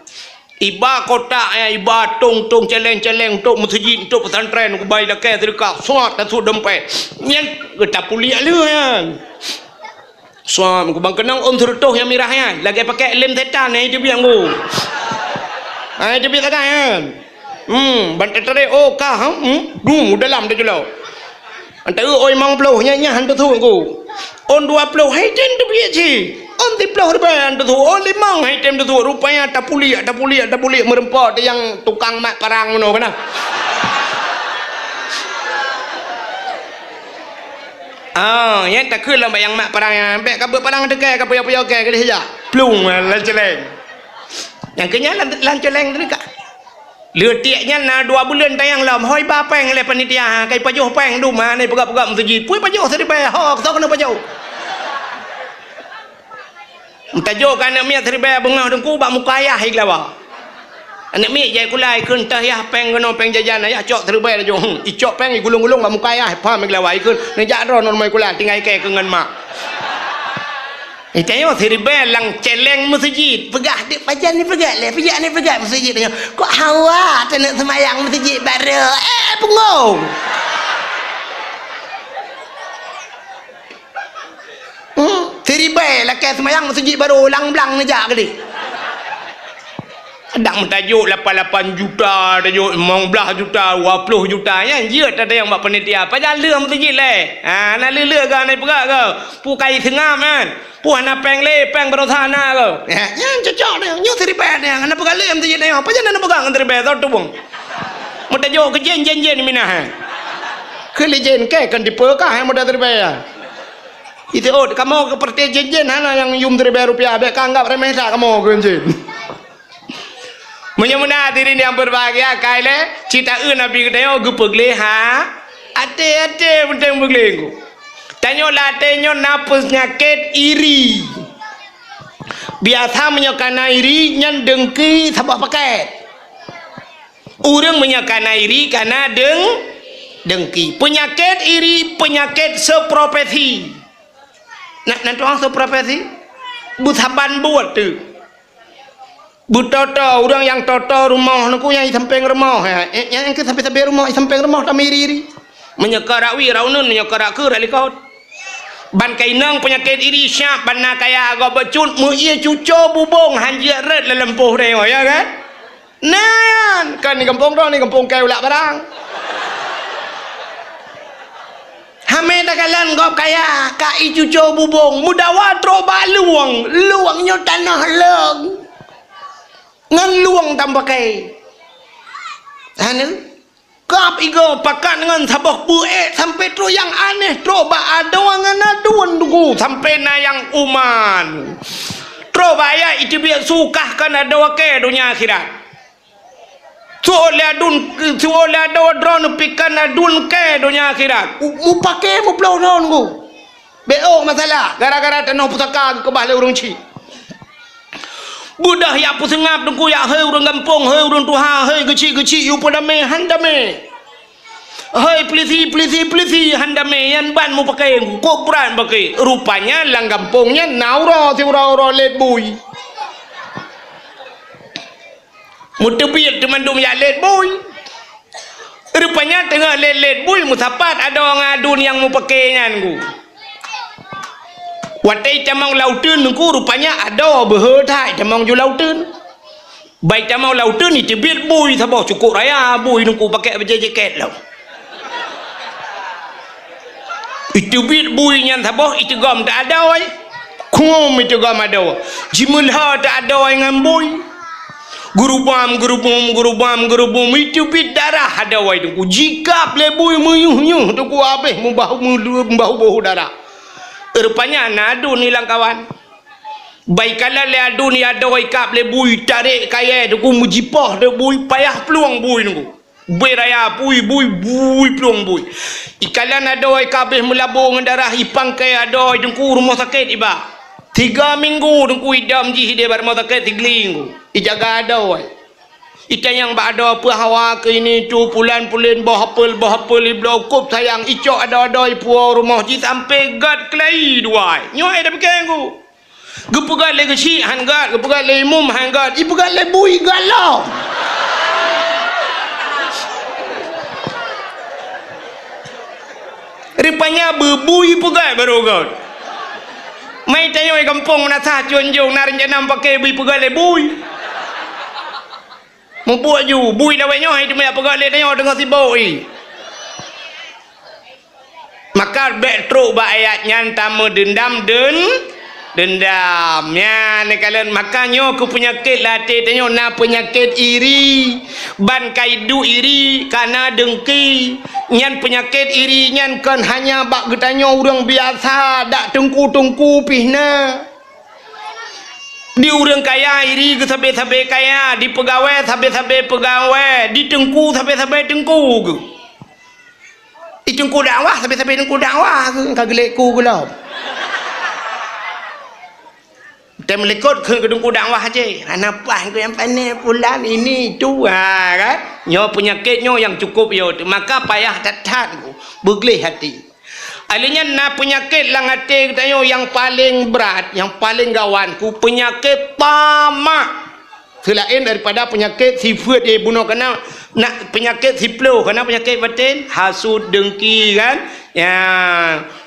Iba kotak nyan, iba tong-tong, celeng-celeng, untuk meuseujid, untuk pesantren, kubai lakée seudeukah, suat tasut dompet. Nyan, tapuliek lheueh nyan. Suam, kubang keunong ôn seureutôh nyang mirah nyan, lagée pakai lem setan, hai teubiet ngku. Hai teubiet sagai nyan. Hmm, ban teutarek, oh, ka, hmm, hmm. Dum, dalam teujeulok. Antara ôn limong ploh, nyan, nyan, han teusut ngku. Ôn dua ploh, hai tem teubiet cit. Ôn siploh ribée han teusut, ôn limong, hai tem teusut. Rupanya tapuliek, tapuliek, tapuliek meureumpok teuh nyang tukang mat parang meunoe keunan. Ah, nyan takheun lom bak nyang mat parang nyan, bék ka beuet parang teukai, ka puyoe-puyoe kée keudeh jak. Plueng, lam celeng. Nyang keu nyan lam, lam celeng teuka. Leutik nyan na dua buleuen tayang lom, hôi ba péng lé panitia, ha, ka ipajoh péng dum, ha, na ipeugah-peugah meuseujid. Pui pajoh siribée, ho, soe keuneuk pajoh. Meutajok keu aneuk miet siribée beungoh teungku bak muka ayah igeulawa. Aneuk miet jai kula ikheun teuh yah péng keunoe péng jajan ayah cok siribée laju. Hmm, icok péng igulong-gulong bak muka ayah, pham igeulawa ikheun. Neujak droe nurmai kula tinggai kée keu ngon mak. Itanyoe siribée lam celeng meuseujid. Peugah dek pajan ni peugah lé, pijak ni peugah meuseujid tanyoe. Kok hawa taneuk seumayang meuseujid baroe. Eh, punggong. Hmm, siribée lakée seumayang meuseujid baroe, lang-blang neujak keudeh. Dang meutajok lapan lapan juta, tajok limong blaih juta, dua ploh juta, nyan jeuet tatanyong bak panitia, pajan lheueh meuseujid lé? Ha, na lheueh-lheueh geuh, na ipeugah geuh, pu kai seungab nyan, pu hana péng lé, péng baroesa na geuh. Ha, nyan cocok nyan, nyoe siribée nyan, hana peugah lé meuseujid nyoe, pajan hana peugah ngon siribée, soe tubông. Meutajok keu jén, jén, jén minah, ha. Keu lé jén, kée kon tipe kah nyang muda siribée, ha. Iteuôt, kamoe keu partai jén-jén hana nyang yum siribée rupiah, bék ka anggab remeh that kamoe keu jén. Meunyoe meunan hadirin nyang berbahagia, kai lé, cit taeu Nabi geutanyoe geupeugleh ha, até-até peunteng peugleh ngku. Tanyoe lam até nyoe na peunyakét iri. Biasa meunyoe kana iri, nyan dengki saboh paket. Ureuëng meunyoe kana iri, kana deng-, dengki. Peunyakét iri, peunyakét seupropesi. Na, na tuang seupropesi? Beusaban buet teuh. Beutoto, ureuëng nyang toto rumoh, neuk nyang i sampéng rumoh, ya. Eh, nyang keu sabe-sabe rumoh, i sampéng rumoh, tamiri-iri. Meunyoe ka rak wie, rak uneun, meunyoe ka rak keue, rak likot. Ban ka inong peunyakét iri siap, ban na kaya gob bacut, meu ie cuco bubong, han jeuet rot lam lampôh tanyoe, ya kan? Nyan, kan di gampông droe, di gampông kée ulak barang. Hamé takalon gob kaya, ka i cuco bubong, meudawa trok bak lueng, lueng nyoe tanoh leueng. Ngon lueng tampakée. Hana? Kab igoe pakat ngon saboh beuék sampoe trok nyang aneh trok bak adoe ngon aduen teungku sampoe na nyang uman. Trok bak ayah iteubiet su kah kon adoe kée donya akhirat. Suot lé aduen, suot lé adoe droeneuh pih kon aduen kée donya akhirat. U-, mupakée muploh droeneuh teungku. Bék ôk masalah, gara-gara tanoh pusaka geukeubah lé ureuëng chik. Beudôh jak peuseungab teungku jak, hei ureuëng gampông, hei ureuëng tuha, hei geuchik-geuchik, yue peudamé, han damé. Hei peulisi, peulisi, peulisi, han damé, nyan ban mupakée, kok brat mupakée. Rupanya lam gampông nyan na uroe siuroe-uroe lét bui. Meuteubiet teumandum jak lét bui. Rupanya teungoh lét-lét bui meusapat adoe ngon aduen nyang mupake nyan ku. Watée itamong lam uteuen ku, rupanya adoe beuhe that itamong ju lam uteuen. Bah itamong lam uteuen, iteubiet bui saboh cukôp raya, bui nyan ku pakèk bajée jakét lom. Iteubiet bui nyan saboh, iteugom teuh adoe. Khum iteugom adoe. Jimeulhô teuh adoe ngon bui. Geurubam, geurubum, geurubam, geurubum, iteubiet darah adoe teungku. Jikab lé bui meuyueh-yueh teungku, habéh mubah, mubah boh darah. Rupanya na aduen lam kawan. Bah ikalon lé aduen adoe ikab lé bui, tarek kayèe teungku, meujipoh teuk bui, payah plueng bui teungku. Bui raya bui, bui, bui plueng bui. Ikalon adoe ka habéh meulabô ngon darah, ipangkai adoe teungku rumoh sakét iba. Tiga minggu teungku idam jih idéh bak rumoh sakét Sigli teungku. Ijaga adoe. Itanyong bak adoe peue hawa keuh ini tu, pulan-pulen, boh apel, boh apel, ibloe kôb sayang, icok adoe-adoe ipuwoe rumoh jih sampoe gét keulayi dua. Nyoe ai tapike teungku. Geupeugét lé geuchik han gét, geupeugét lé imum han gét, ipeugét lé bui gét lom. Rupanya beubui peugét barô gét. Mai tanyoe gampông Meunasah Cianjong na reuncana mupake bui peugét lé bui. Mubuet ju, bui lawét nyoe hai teuma peugét lé tanyoe teungoh sibok i. Maka bék trok bak ayat nyan tameudeundam deun-, deundam. Nyan neukalon, maka nyoe keuh peunyakét lam até tanyoe, na peunyakét iri, ban ka iduek iri, ka na deungki. Nyan peunyakét iri nyan kon hanya bak geutanyoe ureuëng biasa, dak teungku-teungku pih na. Di ureuëng kaya iri geusabe-sabe kaya, di peugawée sabe-sabe peugawée, di teungku sabe-sabe teungku geuh. Di teungku dakwah sabe-sabe teungku dakwah geuh, ka geulék ku geuh lom. Tém likot kheun keu teungku dakwah aja. Hana paih keu nyang pané pulan ini itu, ha, kan? Nyoe peunyakét nyoe nyang cukup yo, maka payah that-that ku, beugleh hati. Alheuh nyan na peunyakét lam até geutanyoe nyang paleng brat, nyang paleng gawan, ku peunyakét tamak. Seulaén daripada peunyakét sifeuet, eh, bunoe kana, na peunyakét siploh, kana peunyakét baten, hasut, deungki, kan? Ya.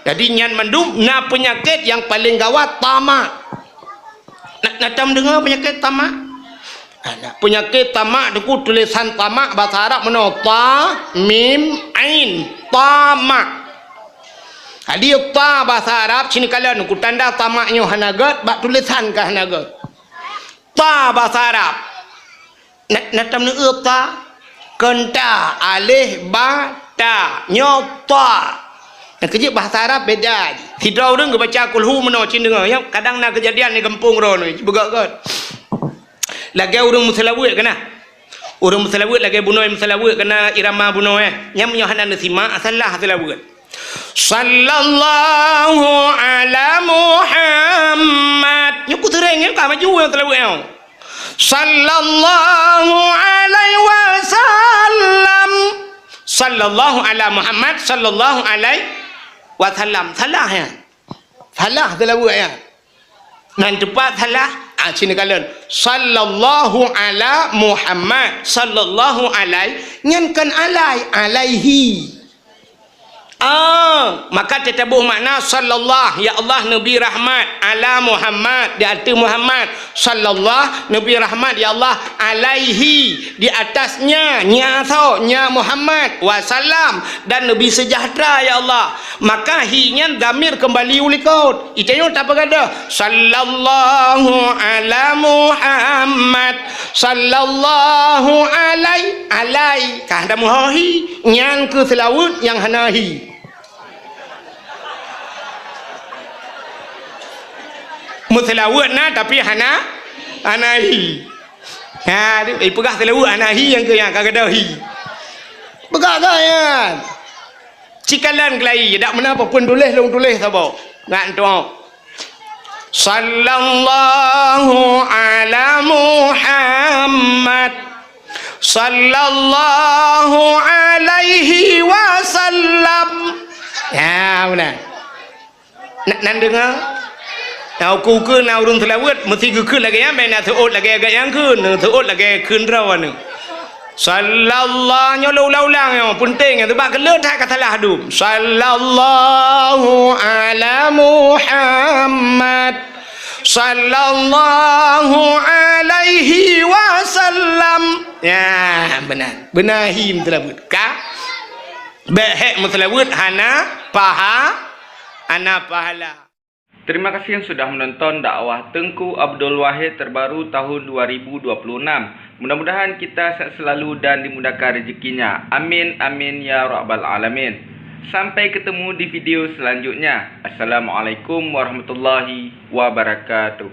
Jadi nyan mandum na peunyakét nyang paleng gawat tamak. Na, na tom deungoe peunyakét tamak? Ada. Peunyakét tamak teungku, tulésan tamak basa Arab meunoe ta, mim, ain. Tamak. Jadi ta basa Arab, sini kalon ku tanda tamak nyoe hana gét, bak tulésan ka hana gét. Ta basa Arab. Na, na tom neueu ta? Kon ta, alif, ba, ta. Nyoe ta. Nyang keujeuet bahasa Arab beda. Sidroe ureuëng geubaca kulhu meunoe cit deungoe. Nyan kadang na keujadian di gampông droeneuh, beugét-gét. Lagée ureuëng meuseulaweuet kana. Ureuëng meuseulaweuet lagée bunoe meuseulaweuet kana irama bunoe, eh. Nyan meunyoe hana neusimak, salah seulaweuet. Sallallahu ala Muhammad. Nyoe ku seuréng nyoe ka maju nyang teulaweuet nyoe. Sallallahu alaihi wasallam. Sallallahu ala Muhammad, sallallahu alaihi wasallam. Salah ya. Salah teulaweuet ya. Nan tepat salah, ah, sini kalon. Sallallahu ala Muhammad, sallallahu alaihi, nyan kon alai, alaihi. Ah, maka teutabôh makna sallallahu, ya Allah, neubri rahmat, ala Muhammad, di ateueh Muhammad, sallallahu, neubri rahmat, ya Allah, alaihi, di atasnya, nya soe, nya Muhammad, wasallam, dan neubri seujahteura, ya Allah. Maka hi nyan dhamir keumbali u likot. Itanyoe tapeugadôh, sallallahu ala Muhammad, sallallahu alai, alai. Ka hana meuho hi, nyan keuh seulaweuet nyang hana hi. Meuseulaweuet na, tapi hana, hana hi. Ha, ipeugah seulaweuet hana hi nyang keuh nyang ka gadôh hi. Peugah-gah nyan. Cikalon keulayi, dak meunan peue pun tuléh lôn tuléh saboh. Ngat tuoh. Sallallahu ala Muhammad. Sallallahu alaihi wasallam. Ya, meunan. Na, nan deungoe? Na ukeue-ukeue na ureuëng seulaweuet, meusti geukheun lagée nyan, bèk na seuôt lagée gata nyang kheun, seuôt lagée kheun droeneuh. Sallallahu, nyoe lôn ulang-ulang nyoe, peunteng nyoe, teubak keu le that ka salah dum. Sallallahu ala Muhammad. Sallallahu alaihi wasallam. Ya, beuna. Beuna hi meuseulaweuet. Ka? Bék hék meuseulaweuet hana paha-, hana pahala. Terima kasih yang sudah menonton dakwah Teungku Abdul Wahid terbaru tahun dua ribu dua puluh enam. Mudah-mudahan kita sehat selalu dan dimudahkan rezekinya. Amin, amin, ya rabbal alamin. Sampai ketemu di video selanjutnya. Assalamualaikum warahmatullahi wabarakatuh.